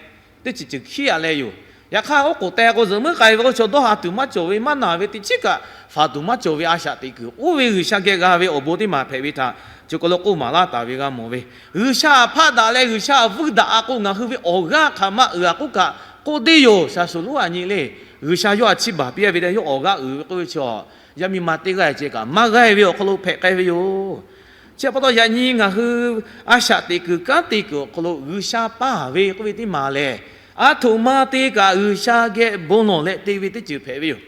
teˇ ceuˬ ceuˬ hkiˉ aꞈ leh yoˬ. Yaꞈ hk'aˇ, oˉ k'oˍ teh k'o, zuhꞈ muiˉ k'ai ve k'o, chaw dawˇ haˍ tuˬ maˇ cawˬ ve, maˇ naˬ ve, teˇ chiˉ kaꞈ faˍ tuˬ maˇ cawˬ ve a shaꞈ teꞈ kuiˬ oˇ ve G'uiˬsha geh g'a ve awˬ bon teˇ maˬ hpehꞈ ve htaꞈ chi hk'aw lo k'oˆ maˍ laˇ taˍ ve g'a mawˬ ve. G'uiˬsha htaꞈ hpaˆ daꞈ leh G'uiˬsha htaꞈ vuiˇ daꞈ a k'o, ngaˬ hui ve awˬ g'aˇ hk'aˬ ma uiˍ a k'oˆ kaꞈ k'oˆ deˇ yoˬ. Shaˍ shuˍ lonˉ a nyi le, G'uiˬsha yawˇ a chiˇ baˬ piˇ a ve leh yawˇ awˬ g'aˇ uiˍ ve k'oˆ ve chi, yaˇ miˇ ma teˇ g'aˇ ceh kaꞈ maˇ g'aˇ ve awˬ hk'aw lo hpehꞈ k'ai ve yoˬ. Chi pa taw yaꞈ nyi ngaˬ hui a shaꞈ teꞈ kuiˬ kanˉ te kuiˬ awˬ hk'aw lo G'uiˬsha paˇ ve k'oˆ ve teˇ maˬ lehˬ, aˬ htoꞈ ma te kaꞈ G'uiˬsha geh bon lawˬ leh te ve teˇ ceuˬ hpehꞈ ve yoˬ.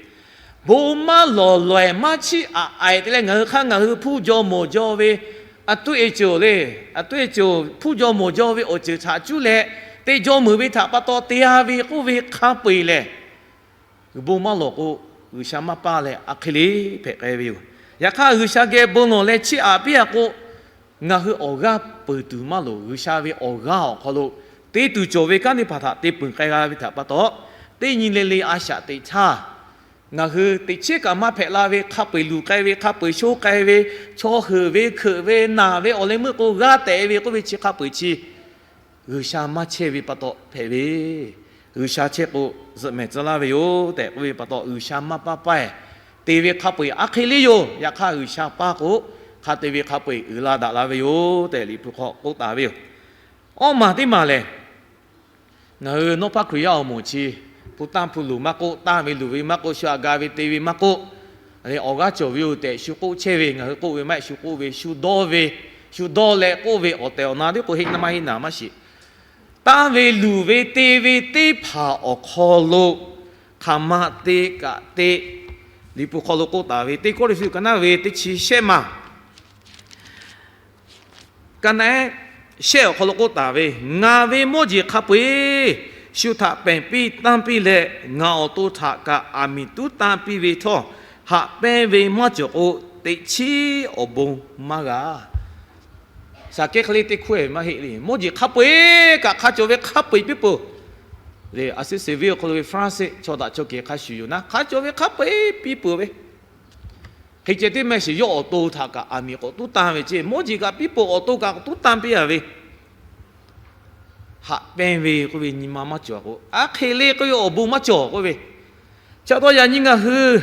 Bon maˇ lawˬ lawˬ ehˍ maˇ chiˇ aꞈ a e te leh ngaˬ hui hk'aˇ ngaˬ hui hpuˇ jaw mawˬ jaw ve, a tuˇ e ceuˬ le, a tuˇ e ceuˬ hpuˇ jaw mawˬ jaw ve awˬ ceuˬ htaꞈ cuˇ leh te jaw meuˍ ve htaꞈ pa taw te a ve k'oˆ ve hk'a peu eˬ lehˬ, bon maˇ lawˬ k'o, G'uiˬsha maˇ paˇ leh a hk'e le hpehꞈ k'ai ve yoˬ. Yaꞈ hk'aˇ, G'uiˬsha geh bon lawˬ leh chiˇ aꞈ piˇ a k'o, ngaˬ hui awˬ g'aˇ peuˬ tuˬ maˇ loˍ. G'uiˬsha ve awˬ g'aˇ awˬ hk'aw lo te tuˬ cawˬ ve kanˉ teˇ hpaˍ htaꞈ te peuˬ k'ai g'a ve htaꞈ pa taw, teˇ nyi le le a shaꞈ teꞈ htaˇ, ngaˬ hui teꞈ chiˉ kaꞈ maˇ hpehꞈ la ve, hk'a peu eˬ luˬ k'ai ve, hk'a peu eˬ sho k'ai ve, chaw heuˬ ve, hkeuꞈ ve, naˬ ve, awˬ leh meuˇ k'o g'aˇ tehꞈ ve k'oˆ ve chi hk'a peu eˬ chi G'uiˬsha maˇ chehˇ ve pa taw hpehꞈ ve. G'uiˬsha chehˇ k'o, zuhꞈ mehˍ tcuh laˇ ve yoˬ tehꞈ k'oˆ ve pa taw, G'uiˬsha maˇ paˇ paˇ e te ve hk'a peu eˬ a hk'e le yoˬ. Yaꞈ hk'aˇ, G'uiˬsha paˇ k'o, hk'a te ve hk'a peu eˬ uiˍ la daꞈ la ve yoˬ tehꞈ Liꞈ hpu hk'aw k'oˆ taˍ ve yoˬ. Awˇ maˬ teˇ maˬ lehˬ, ngaˬ hui Nawˉ hpaˇ Hkriꞈ yaˇ awˬ moˍ chi, hpu tanˇ hpu luˬ maˇ k'oˆ, tanˇ ve luˬ ve maˇ k'oˆ, shu aꞈ ga ve te ve maˇ k'oˆ, awˬ g'aˇ cawˬ ve yoˬ tehꞈ shu k'oˆ chehˇ ve, ngaˬ hui k'oˆ ve maˇ heˆ, shu k'oˆ ve, shu dawˇ ve, shu dawˇ leh k'oˆ ve awˬ tehˬ awˬ na teˇ k'o heˆ na maˇ heˆ naˍ maˇ shiˍ. Tanˇ ve luˬ ve te ve teˇ hpaˍ awˬ hk'aw lo hk'aˬ ma te kaꞈ te, Liꞈ hpu hk'aw lo k'oˆ taˍ ve, Teˇ Kawˇrenˍhtuˆ ka naˉ ve teˇ chi shehˆ maˬ ka naˉ shehˆ awˬ hk'aw lo k'oˆ taˍ ve, Ngaˬ ve mawˇ jeˬ hk'a peu eˬ shu htaꞈ pehˬ piˇ tanˇ piˇ leh, ngaˬ awˬ to htaꞈ kaꞈ aˬ miˍ tuˉ tanˇ piˇ ve htawˇ, haꞈ pehnˇ ve maˇ cawˬ k'o, teꞈ chiˉ awˬ bon maˇ g'a. Saˍkehˇ hk'e le teˇ hkawehˇ maˇ heˆ le. Mawˇ jeˬ hk'a peu eˬ kaꞈ hk'a cawˬ ve hk'a peu eˬ piˇ peuˬ. A suˉ seˍ viˉ awˬ hk'aw lo ve France chaw daꞈ chaw kehˬ hk'a shuˍ yoˬ naˉ, hk'a cawˬ ve hk'a peu eˬ piˇ peuˬ ve. Hk'e ceh tiˉ mehˆ shiˍ, yawˇ awˬ to htaꞈ kaꞈ aˬ miˍ k'awꞈ tuˉ tanˇ ve ceˇ, mawˇ jeˬ kaꞈ piˇ peuˬ, awˬ to kaꞈ k'awꞈ tuˉ tanˇ piˇ a ve, haꞈ pehnˇ ve k'oˆ ve nyi ma maˇ cawˬ k'o, a hk'e le k'oˆ ve awˬ bon maˇ cawˬ k'oˆ ve. Chi pa taw yaꞈ nyi ngaˬ hui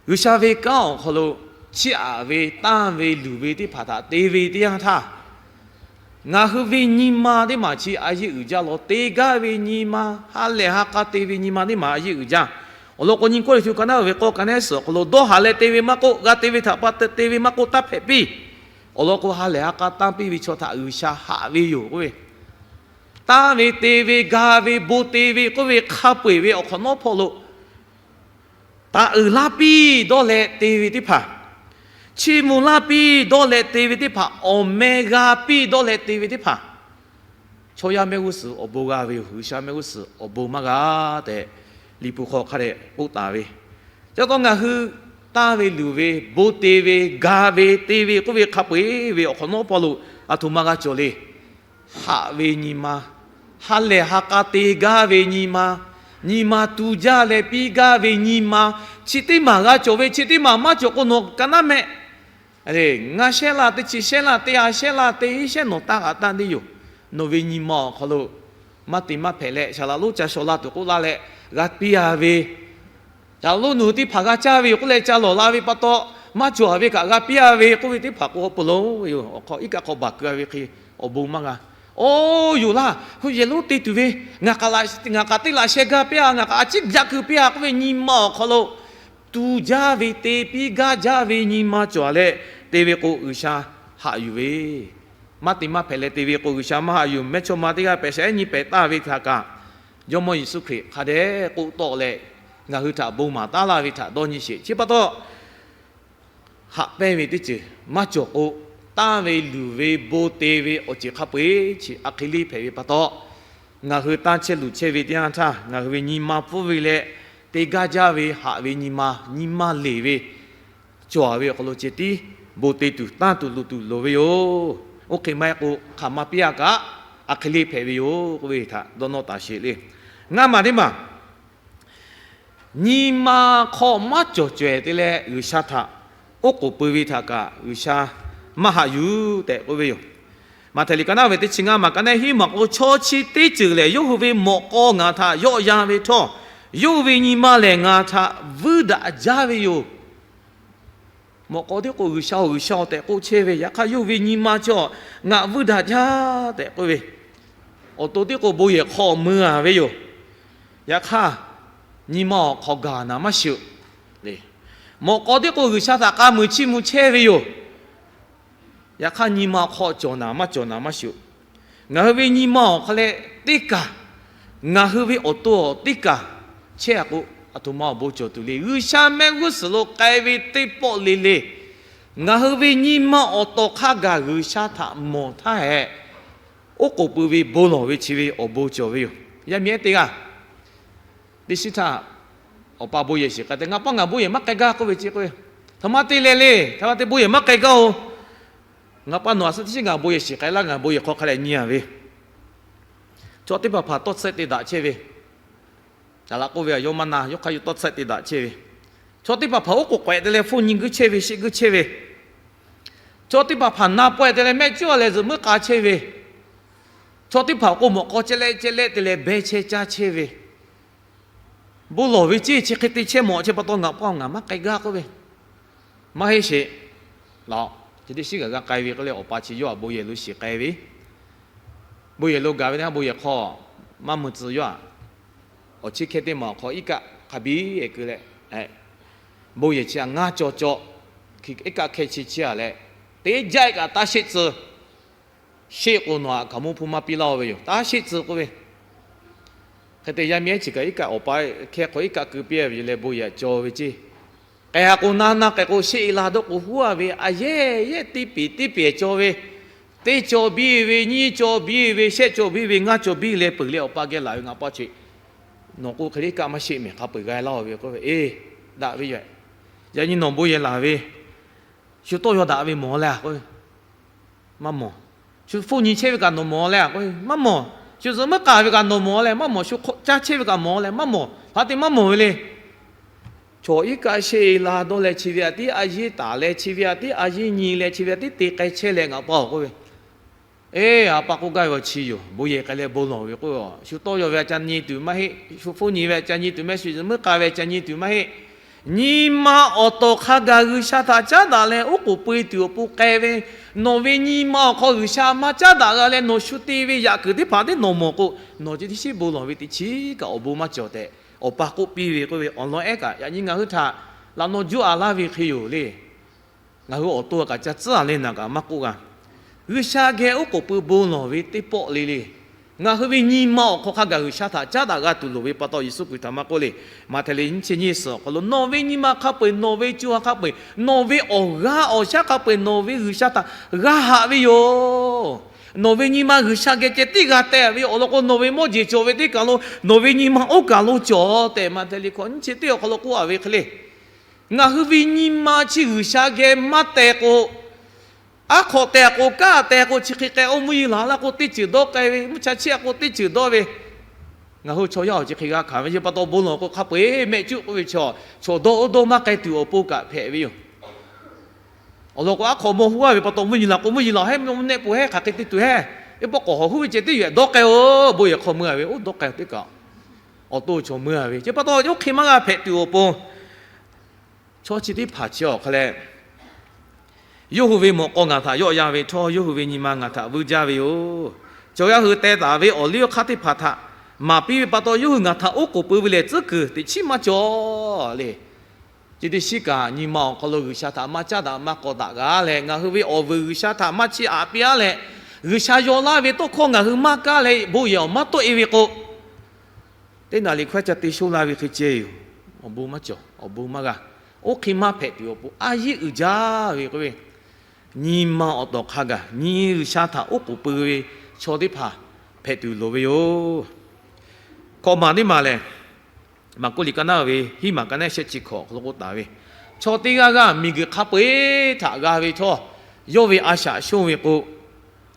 G'uiˬsha ve kanˉ awˬ hk'aw lo chiˇ aꞈ ve, tanˇ ve luˬ ve teˇ hpaˍ htaꞈ te ve teˇ yanˇ htaˇ, ngaˬ hui ve nyi ma teˇ maˬ chi a yeˇ uiˍ jaˇ lawˬ. Te gaˇ ve nyi ma, ha lehˬ ha k'a te ve nyi ma teˇ maˬ a yeˇ uiˍ jaˇ. Awˬ lawn k'o, Nyiˇ Kawˇrenˍhtuˆ ka naˉ ve k'awˇ ka naˉ suhˍ awˬ hk'aw lo, dawˇ haˍ leh te ve maˇ k'oˆ, g'a te ve htaꞈ pa te ve maˇ k'oˆ, taˇ hpehꞈ piˇ. Awˬ lawn k'o, ha lehˬ ha k'a tanˇ piˇ ve chaw htaꞈ G'uiˬsha haꞈ ve yoˬ k'oˆ ve. Tanˇ ve, te ve, ga ve, bon te ve k'oˆ ve hk'a peu eˬ ve awˬ hk'awꞈ nawˉ hpawˇ lo taꞈ uiˍ laˇ piˇ dawˇ leh te ve teˇ hpaˍ, chiˇ mvuh laˇ piˇ dawˇ leh te ve teˇ hpaˍ, awˬ meh g'a piˇ dawˇ leh te ve teˇ hpaˍ, chaw yaˇ mehˆ g'uˇ suhˍ awˬ bon g'a ve yoˬ. G'uiˬsha mehˆ g'uˇ suhˍ awˬ bon maˇ g'a tehꞈ, Liꞈ hpu hk'aw hk'a dehꞈ k'oˆ taˍ ve. Chi pa taw ngaˬ hui tanˇ ve luˬ ve, bon te ve, ga ve, te ve k'oˆ ve hk'a peu eˬ ve awˬ hk'awꞈ nawˉ hpawˇ lo aˬ htoꞈ ma g'a cawˬ le. Haꞈ ve nyi ma, ha lehˬ ha k'a te gaˇ ve nyi ma, nyi ma tu jaˇ leh piˇ gaˇ ve nyi ma, chi teˇ maˬ g'a cawˬ ve, chi teˇ maˬ maˇ cawˬ k'o nawˬ ka naˉ mehˆ. Ngaˬ shehˉ laˇ teˇ chi shehˉ laˇ teˇ ha shehˉ laˇ teˇ iˉ shehˉ nawˬ tanˇ g'a tanˇ teˇ yoˬ. Nawˬ ve nyi ma awˬ hk'aw lo maˇ te maˇ hpehꞈ leh, shaˍ laꞈ lonˉ ca shaw la tuˬ k'oˆ laˇ leh g'a piˇ a ve, shaˍ laꞈ lonˉ nawˬ hui teˇ hpaˍ g'a caˇ ve yoˬ k'oˆ leh ca lawˬ la ve pa taw, maˇ cawˬ a ve kaꞈ g'a piˇ a ve k'oˆ ve teˇ hpaˍ k'o, awˬ pon lo ve yoˬ. Awˬ hk'aw iˉ kaˆ hk'aw baˬ keu a ve hk'e awˬ bon maˇ g'a. Oˇ yoˬ laˇ, hui yehˬ lonˉ te tuˬ ve, ngaˬ k'aꞈ teˇ laꞈ sheh gaˇ piˇ a, ngaˬ k'aꞈ a ciˉ jaˇ keu piˇ a k'oˆ ve nyi ma awˬ hk'aw lo tu jaˇ ve, te piˇ gaˇ jaˇ ve nyi ma cawˬ a leh te ve k'o, G'uiˬsha haꞈ yuˬ ve. Maˇ te maˇ hpehꞈ leh te ve k'o, G'uiˬsha maˇ haꞈ yuˬ. Mehˇchawˇma teˇ g'aˇ pehꞈ shaꞈ ehˉ nyi pehꞈ taˍ ve htaꞈ kaꞈ, Jawˇmawˇ Yeˍsuˆ Hkriꞈ hk'a dehꞈ k'oˆ tawˆ leh, ngaˬ hui htaꞈ bon maˍ taˉ laˇ ve htaꞈ dawˇ nyi sheˍ. Chi pa taw, haꞈ pehnˇ ve teˇ ceuˬ maˇ cawˬ k'o, tanˇ ve luˬ ve bon te ve awˬ ceuˬ hk'a peu eˬ chi a hk'e le hpehꞈ ve pa taw, ngaˬ hui tanˇ chehˇ luˬ chehˇ ve teˇ yanˇ htaˇ, ngaˬ hui ve nyi ma pfuhˇ ve leh te gaˇ jaˇ ve haꞈ ve nyi ma, nyi ma leˬ ve cawˬ ve awˬ hk'aw lo ceh tiˉ bon te tuˬ tanˇ tuˬ loˍ tuˬ loˍ ve yoˬ. Oˇ hk'e maˇ heˆ k'o hk'aˬ ma piˇ-a kaꞈ, a hk'e le hpehꞈ ve yoˬ k'oˆ ve htaꞈ dawˇ nawˇ taˍ sheˍ le. Ngaˇ maˬ teˇ maˬ, nyi ma hk'aw maˇ cawˬ cawehˬ te leh G'uiˬsha htaꞈ oˉ k'oˍ pui ve htaꞈ kaꞈ G'uiˬsha maˇ haꞈ yuˬ tehꞈ k'oˆ ve yoˬ. Maꞈhtehˍ liꞈ ka naˉ ve teˇ chi ngaˇ maˬ ka naˉ hiˉ maˬ k'o, Chaw chi teˇ ceuˬ lehˬ yawˇ hui ve mawꞈ k'aw ngaˬ htaꞈ yawˆ yan ve htawˇ, yawˇ hui ve nyi ma lehˬ ngaˬ htaꞈ vuiˇ daꞈ jaˇ ve yoˬ. Mawꞈ k'aw teˇ k'o G'uiˬsha-oˬ, G'uiˬsha-oˬ tehꞈ k'oˆ chehˇ ve, yaꞈ hk'aˇ yawˇ hui ve nyi ma chi ngaˬ vuiˇ daꞈ jaˇ tehꞈ k'oˆ ve, awˬ to teˇ k'o bon yehˬ hk'aw mui-a ve yoˬ. Yaꞈ hk'aˇ, nyi ma awˬ hk'aw gaˬ naˍ maˇ shuˍ le. Mawꞈ k'aw teˇ k'o G'uiˬsha htaꞈ k'a muiˬ chiˇ mvuh chehˇ ve yoˬ. Yaꞈ hk'aˇ, nyi ma hk'aw cawˬ naˍ maˇ cawˬ naˍ maˇ shuˍ. Ngaˬ hui ve nyi ma awˬ hk'aw leh teˇ kaˬ, ngaˬ hui ve awˬ to awˬ teˇ kaˬ chehˇ-a k'o, aˬ htoꞈ ma awˬ bon cawˬ tuˬ le. G'uiˬsha mehˆ g'uˇ suhˍ lo k'ai ve teˇ pawˆ le le, ngaˬ hui ve nyi ma awˬ tawˍ hk'a gaˬ G'uiˬsha htaꞈ mawˬ htaˇ hehꞈ, oˉ k'oˍ pui ve bon lawˬ ve chi ve awˬ bon cawˬ ve yoˬ. Yaˇ miˇ ehˉ teˇ g'aˇ, teˇ shiˉ htaˇ, awˬ pa bon yehˬ shiˍ k'ai te, ngaˬ pa ngaˬ bon yehˬ maˇ k'ai gaˇ k'oˆ ve ce k'o, htaꞈ ma te leh le, htaꞈ ma te bon yehˬ maˇ k'ai gaˇ-oˬ. Ngaˬ pa nawˬ aˬ suhˉ teˇ shiˉ ngaˬ bon yehˬ shiˍ k'ai laˇ, ngaˬ bon yehˬ hk'aw hk'a leh nyi-a ve, chaw teˇ hpaˍ hpaˍ tawˇ tsuhˆ te daꞈ chehˇ ve, taˍ laꞈ k'oˆ ve, yawˇ maˇ na, yawˇ hk'aˇ yawˇ tawˇ tsuhˆ te daꞈ chehˇ ve, chaw teˇ hpaˍ hpaˍ oˉ k'oˍ k'awehꞈ te leh hpfuhˇ nyi guiˇ chehˇ ve, sheˆ guiˇ chehˇ ve, chaw teˇ hpaˍ hpaˍ na pawehˇ te leh mehˆ cuˉ-a leh zuhꞈ muiˉ k'a chehˇ ve, chaw teˇ hpaˍ k'o mawꞈ k'aw ceh leh ceh leh te leh behˇ chehˇ caˇ chehˇ ve, bon lawˬ ve ceˇ chi hk'e te chehˇ mawˬ chi pa taw ngaˬ pa ngaˬ maˇ k'ai gaˇ k'oˆ ve, maˇ heˆ sheˍ. Laꞈ, chi teˇ shiˉ kaꞈ g'a k'ai ve k'oˆ leh, awˬ pa chi yawˇ htaꞈ bon yehˬ lo shiˍ k'ai ve, bon yehˬ lo gaˬ ve teˇ haˉ bon yehˬ hk'aw maˇ mui tcuh yawˇ-aꞈ, awˬ chi hkehˇ teˇ maˬ awˬ hk'aw iˉ kaˆ hk'a biˇ-e keu leh, bon yehˬ chi htaꞈ ngaˇ caw caw, iˉ kaˆ hkehˇ chi chiˇ-a leh, teˇ jaˆ-e kaꞈ taˇ sheˆ tcuh. Sheˆ k'o nawˬ htaꞈ hkaoˍmonˇ hpfuhˇ maˇ piˇ laˇ-o ve yoˬ. Taˇ sheˆ tcuh k'oˆ ve, hk'e te yaˇ miˇ ehˉ chi kaꞈ iˉ kaˆ awˬ pa hkehˇ hk'aw iˉ kaˆ keu piˇ-a ve yoˬ leh bon yehˬ caw ve ceˇ. K'ai-a k'o naˇ naˇ k'ai k'o sheˆ-e la dawˇ k'o huˉ-a ve, a yehˉ yehˉ teˇ peˍ teˇ peˍ caw ve, teˇ caw biˇ ve, nyiˇ caw biˇ ve, shehˆ caw biˇ ve, ngaˇ caw biˇ leh peuˬ leh awˬ pa geh laˬ ve, ngaˬ pa chi nawˬ k'o hk'e le iˉ kaˆ maˇ sheˆ mehˬ, hk'a peu-eˬ g'a laˇ-o ve k'oˆ ve, eˬ, daꞈ ve yoˬ. Yaꞈ nyi nawˬ bon yehˬ laˬ ve, shu tawˇ yaw daꞈ ve mawˬ leh k'oˆ ve, maˇ mawˬ. Shu hpfuhˇ nyi chehˇ ve kaꞈ nawˬ mawˬ leh k'oˆ ve, maˇ mawˬ. Shu zuhꞈ muiˉ k'aˍ ve kaꞈ nawˬ mawˬ leh maˇ mawˬ. Shu hk'oˆ caˇ chehˇ ve kaꞈ mawˬ leh maˇ mawˬ. Hk'aˬ hk'e te maˇ mawˬ ve le. Chaw iˉ kaˆ sheˆ-e la dawˇ leh chi ve aꞈ tiˉ a yiˉ taˍ leh chi ve aꞈ tiˉ a yiˉ nyi leh chi ve aꞈ tiˉ te k'ai chehˇ leh ngaˬ pa-oˬ k'oˆ ve, eˬ, a pa k'oˆ gaˇ ve awˬ chi yoˬ. Bon yehˬ k'ai leh bon lawˬ ve k'oˆ ve, shu tawˇ yaw ve aꞈ ca nyi tuˬ maˇ heˆ. Shu hpfuhˇ nyi ve aꞈ ca nyi tuˬ maˇ heˆ. Shu zuhꞈ muiˉ k'aˍ ve aꞈ ca nyi tuˬ maˇ heˆ. Nyi ma awˬ tawˍ hk'a gaˬ G'uiˬsha htaꞈ caˉ daꞈ leh oˉ k'oˍ pui tuˬ awˬ pon k'ai ve, nawˬ ve nyi ma awˬ hk'aw G'uiˬsha maˇ caˉ daꞈ g'a leh nawˬ shu te ve yaꞈ kuiˬ teˇ hpaˍ tiˉ nawˬ mawˬ k'o, nawˬ chi teˇ shiˉ bon lawˬ ve teˇ chiˉ kaꞈ awˬ bon maˇ cawˬ tehꞈ, awˬ pa k'oˆ piˇ ve k'oˆ ve, awˬ lawn ehˉ kaꞈ yaꞈ nyi ngaˬ hui htaꞈ laꞈ naw juˇ-a laˇ ve hk'e yoˬ le. Ngaˬ hui awˬ to kaꞈ ca tcuhˉ-a leh naˬ kaꞈ maˇ k'oˆ g'a. G'uiˬsha geh oˉ k'oˍ pui bon lawˬ ve teˇ pawˆ le le, ngaˬ hui ve nyi ma awˬ hk'aw hk'a gaˬ G'uiˬsha htaꞈ caˉ daꞈ g'a tuˬ loˍ ve pa taw Yeˍsuˆ Hkriꞈ htaꞈ maˇ k'oˆ le. Maꞈhtehˍ liꞈ nyiˇ chi nyiˇ suhˍ awˬ hk'aw lo, nawˬ ve nyi ma hk'a peu-eˬ, nawˬ ve co ha hk'a peu-eˬ, nawˬ ve awˬ g'aˇ awˬ shaˉ hk'a peu-eˬ nawˬ ve G'uiˬsha htaꞈ g'a haꞈ ve yoˬ. Nawˬ ve nyi ma G'uiˬsha geh ceh tiˉ g'a teh ve awˬ lawn k'o, nawˬ ve mawˇ jeˬ cawˬ ve teˇ kaˬ lo nawˬ ve nyi ma oˇ kaˬ lo cawˬ tehꞈ Maꞈhtehˍ liꞈ hkawꞈ nyiˇ chi teˇ awˬ hk'aw lo k'oˆ-a ve hk'e le. Ngaˬ hui ve nyi ma chi G'uiˬsha geh maˇ teh k'o, aˉ hk'awꞈ teh k'o, kanˉ teh k'o, chi hk'e k'ai-o, mvuhˇ yeˬ laˬ laˇ k'o, teˇ ceuˬ dawˇ k'ai ve, mvuhˇ cha chiˇ-a k'o, teˇ ceuˬ dawˇ ve, ngaˬ hui chaw yaˇ awˬ chi hk'e g'a hkanˍ ve, chi pa taw bon lawˬ k'o hk'a peu-eˬ mehˆ cuˆ k'oˆ ve chaw, chaw dawˇ oˇ dawˇ maˇ k'ai tuˬ awˬ pon kaꞈ hpehꞈ ve yoˬ. Awˬ lawn k'o, aˉ hk'awꞈ mawˇ huˉ-a ve pa taw mvuhˇ yeˬ laˬ k'o, mvuhˇ yeˬ laˬ hehˉ mvuhˇ nehˆ pon hehˉ hk'aˬ hk'e te tuˬ hehˉ, teˇ pawˆ k'awꞈ hawˬ huˉ ve ceh teˇ yoˬ-ehˍ dawˇ k'ai-o, bon yehˬ hk'aw mui-a ve, oˇ dawˇ k'ai teˇ kaꞈ, awˬ to chaw mui-a ve, chi pa taw oˇ hk'e maˇ g'a hpehꞈ tuˬ awˬ pon, chaw chi teˇ hpaˍ chi awˬ hk'a leh, yawˇ hui ve mawꞈ k'aw ngaˬ htaꞈ yawˆ yan ve htawˇ, yawˇ hui ve nyi ma ngaˬ htaꞈ vuiˇ jaˇ ve yoˬ. Chaw yaˇ hui teh taˍ ve awˬ liˇ awˬ hk'aˇ teˇ hpaˍ htaꞈ maˍ piˇ ve pa taw, yawˇ hui ngaˬ htaꞈ oˉ k'oˍ pui ve lehˬ tcuhˉ kuiˬ teꞈ chiˉ maˇ cawˬ le. Chi teˇ shiˉ kaꞈ nyi ma awˬ hk'aw lo G'uiˬsha htaꞈ maˇ caˉ daꞈ maˇ k'aw daꞈ g'a leh, ngaˬ hui ve awˬ vuiˬ G'uiˬsha htaꞈ maˇ chiˇ aꞈ piˇ-a leh, G'uiˬsha yaw laˇ ve tawˇ hkawˇ ngaˬ hui maˇ kaˇ leh bon yehˬ awˬ maˇ tawˆ-e ve k'o, teˇ naˍ liꞈ hkawehˇ ca te sho la ve hk'e ceh yoˬ. Awˬ bon maˇ cawˬ, awˬ bon maˇ g'a. Oˇ hk'e maˇ hpehꞈ tuˬ awˬ pon a yiˉ uiˍ jaˇ ve k'oˆ ve, nyi ma awˬ tawˍ hk'a gaˬ nyi G'uiˬsha htaꞈ oˉ k'oˍ pui ve chaw teˇ hpaˍ hpehꞈ tuˬ loˍ ve yoˬ. Hkawꞈ maˬ teˇ maˬ lehˬ, Maˍkuˆ liꞈ ka naˉ ve hiˉ maˬ ka naˉ shehˆ chi hkawꞈ hk'aw lo k'oˆ taˍ ve, Chaw teˇ g'aˇ g'aˇ miˬguiˬ hk'a peu-eˬ htaꞈ g'a ve htawˇ, yawˇ ve a shaꞈ shonˇ ve k'o,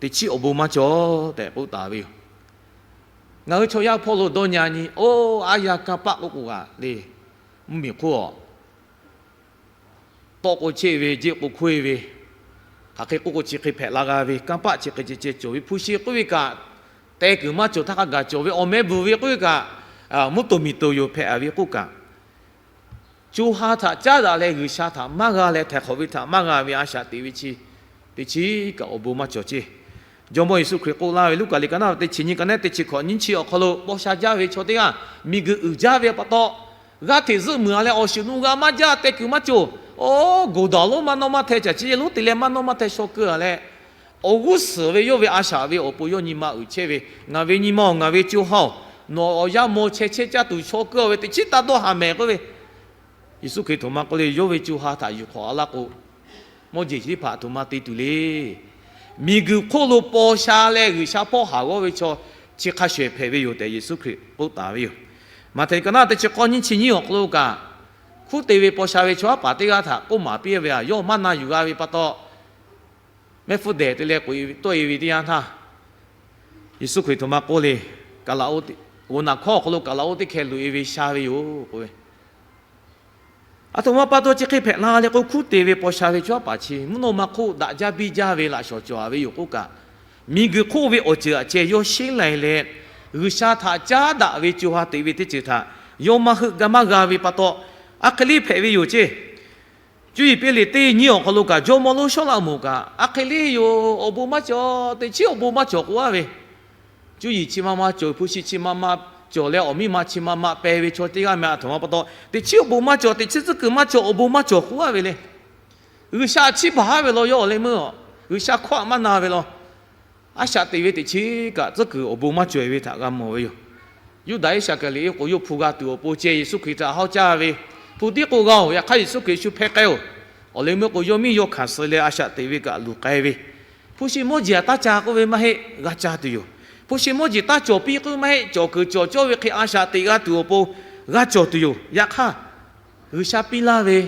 teꞈ chiˉ awˬ bon maˇ cawˬ tehꞈ k'oˆ taˍ ve yoˬ. Ngaˬ hui chaw yaˇ hpawˇ lo dawˇ nyi nyi, oˇ aˉ yaˇ kanˇ paˆ k'oˆ k'o g'a le, mvuhˇmiˬ hk'oˆ a tawˆ k'o cheˆ ve, jeˆ k'o hkoˇ-e ve, hk'aˬ hk'e k'oˆ k'o chi hk'e hpehꞈ la g'a ve, kanˇ paˆ chi hk'e ceh ceh cawˬ ve, hpu shi k'oˆ ve kaꞈ, teh kuiˬ maˇ cawˬ htaˇ hk'a gaˬ cawˬ ve, awˬ meh bvuhˬ ve k'oˆ ve kaꞈ, mvuhˇ toˍ miˬ toˍ yoˬ hpehꞈ a ve k'oˆ kaꞈ, co ha htaꞈ caˉ daꞈ leh G'uiˬsha htaꞈ maˇ g'a leh htaiˍ hk'awꞈ ve htaꞈ maˇ g'a ve a shaꞈ teꞈ ve chi, teꞈ chiˉ kaꞈ awˬ bon maˇ cawˬ ceˇ. Jawˇmawˇ Yeˍsuˆ Hkriꞈ k'oˆ laˇ ve Luˉkaꞈ liꞈ ka naˉ teˇ chi nyiˇ ka nehˉ teˇ chi hkawꞈ nyiˇ chi awˬ hk'aw lo paw sha jaˇ ve chaw teˇ g'aˇ miˬguiˬ uiˍ jaˇ ve pa taw, g'aˇ hteꞈ zuhˆ muiˬ a leh awˬ shuˍ nu g'a maˇ jaˇ, teh kuiˬ maˇ cawˬ, oˇ goˬ dawˬ lonˉ maˇ nawˇ maˇ hteh, caˬ chi yehˬ lonˉ te leh maˇ nawˇ maˇ hteh shaw keu a leh, awˬ g'uˇ suhˍ ve yawˇ ve a shaꞈ ve awˬ pon yawˇ nyi ma uiˍ chehˇ ve, Ngaˬ ve nyi ma-oˬ, ngaˬ ve co ha-oˬ, nawˬ awˬ yaˇ maw chehˇ chehˇ caˇ tuˬ shaw keu a ve teꞈ chiˉ taˇ dawˇ haˍ mehˍ k'oˆ ve, Yeˍsuˆ Hkriꞈ htoꞈ ma k'oˆ le, yawˇ ve co ha htaꞈ yuˬ hk'awꞈ a laˇ k'o, mawˇ jeˬ teˇ hpaˍ htoꞈ ma te tuˬ le. Miˬguiˬ hk'oˆ lo paw sha leh G'uiˬsha hpawˇ haˍ g'awˇ ve chaw chi hk'a shuˍ hpehꞈ ve yoˬ tehꞈ Yeˍsuˆ Hkriꞈ k'oˆ taˍ ve yoˬ. Maꞈhtehˍ ka naˉ teˇ chi k'awˇ nyiˇ chi nyiˇ awˬ hk'aw lo kaꞈ, hkunˉ te ve paw sha ve chaw haˉ paˍ teˇ g'aˇ htaꞈ k'oˆ maˍ piˇ ve, a yawˇ maˇ na yuˬ g'a ve pa taw, mehˆ hpfuhˇ dehˬ te leh k'oꞈ e ve tawˆ e ve teˇ yanˇ htaˇ, Yeˍsuˆ Hkriꞈ htoꞈ ma k'oˆ le, kaˍlaꞈ-oˆ, g'oˬ naˬ hkawˇ awˬ hk'aw lo kaˍlaꞈ-oˆ teˇ hkeh loꞈ e ve sha ve yoˬ k'oˆ ve, aˬ htoꞈ ma pa taw chi hk'e hpehꞈ la le k'o, hkunˉ te ve paw sha ve chaw haˉ paˍ chi mvuhˇ naw ma hk'oˆ daꞈ jaˇ biˇ jaˇ ve laꞈ shawˍ cawˬ a ve yoˬ k'oˆ kaꞈ, miˬguiˬ hk'oˆ ve awˬ ceuˬ aꞈ ceh yawˇ sheˉ lai leh, G'uiˬsha htaꞈ caˉ daꞈ ve co ha teꞈ ve teˇ ceuˬ htaꞈ yawˇ maˇ heuˆ gaˇ maˇ g'a ve pa taw, a hk'e le hpehꞈ ve yoˬ ceˇ. Cuˇ yiˍ piˇ liꞈ teˇ nyiˇ awˬ hk'aw lo kaꞈ, jawˇmawˇ lonˉ Sawˉlaꞈmonˍ kaꞈ a hk'e le yoˬ, awˬ bon maˇ cawˬ, teꞈ chiˉ awˬ bon maˇ cawˬ k'oˆ a ve, cuˇ yiˍ chi ma ma cawˬ, hpu shi chi ma ma cawˬ leh awˬ miˇ ma chi ma ma peh ve chaw teˇ g'aˇ meh, aˬ htoꞈ ma pa taw teꞈ chiˉ awˬ bon maˇ cawˬ, teꞈ chiˉ tcuhˉ kuiˬ maˇ cawˬ, awˬ bon maˇ cawˬ k'oˆ a ve le. G'uiˬsha chiˇ baˬ haˉ ve law, yawˇ awˬ leh meuˇ G'uiˬsha hkawˇ aꞈ maˇ na ve law. A shaꞈ teꞈ ve teꞈ chiˉ kaꞈ tcuhˉ kuiˬ awˬ bon maˇ cawˬ e ve htaꞈ g'a mawˬ ve yoˬ. Yuˇdaꞈ Iˉsaˍkaˍriˍoˆ k'o, yawˇ hpu g'a tuˬ awˬ pon ceh Yeˍsuˆ Hkriꞈ htaꞈ haw caˇ ve, hpu tiˉ k'o g'a-oˬ, yaꞈ hk'aˇ Yeˍsuˆ Hkriꞈ shu hpeh k'ai-oˬ, awˬ leh meuˇ k'o yawˇ miˇ yawˇ hkanˍ suh leh a shaꞈ teꞈ ve kaꞈ luˬ k'ai ve, hpu shi mawˇ jeˬ taˇ ca k'oˆ ve maˇ heˆ, g'a ca tuˬ yoˬ. Hpu shi mawˇ jeˬ taˇ cawˬ piˇ k'oˆ ve maˇ heˆ, cawˬ kuiˬ cawˬ cawˇ ve hk'e a shaꞈ teꞈ g'a tuˬ awˬ pon g'a cawˬ tuˬ yoˬ. Yaꞈ hk'aˇ, G'uiˬsha piˇ laˇ ve,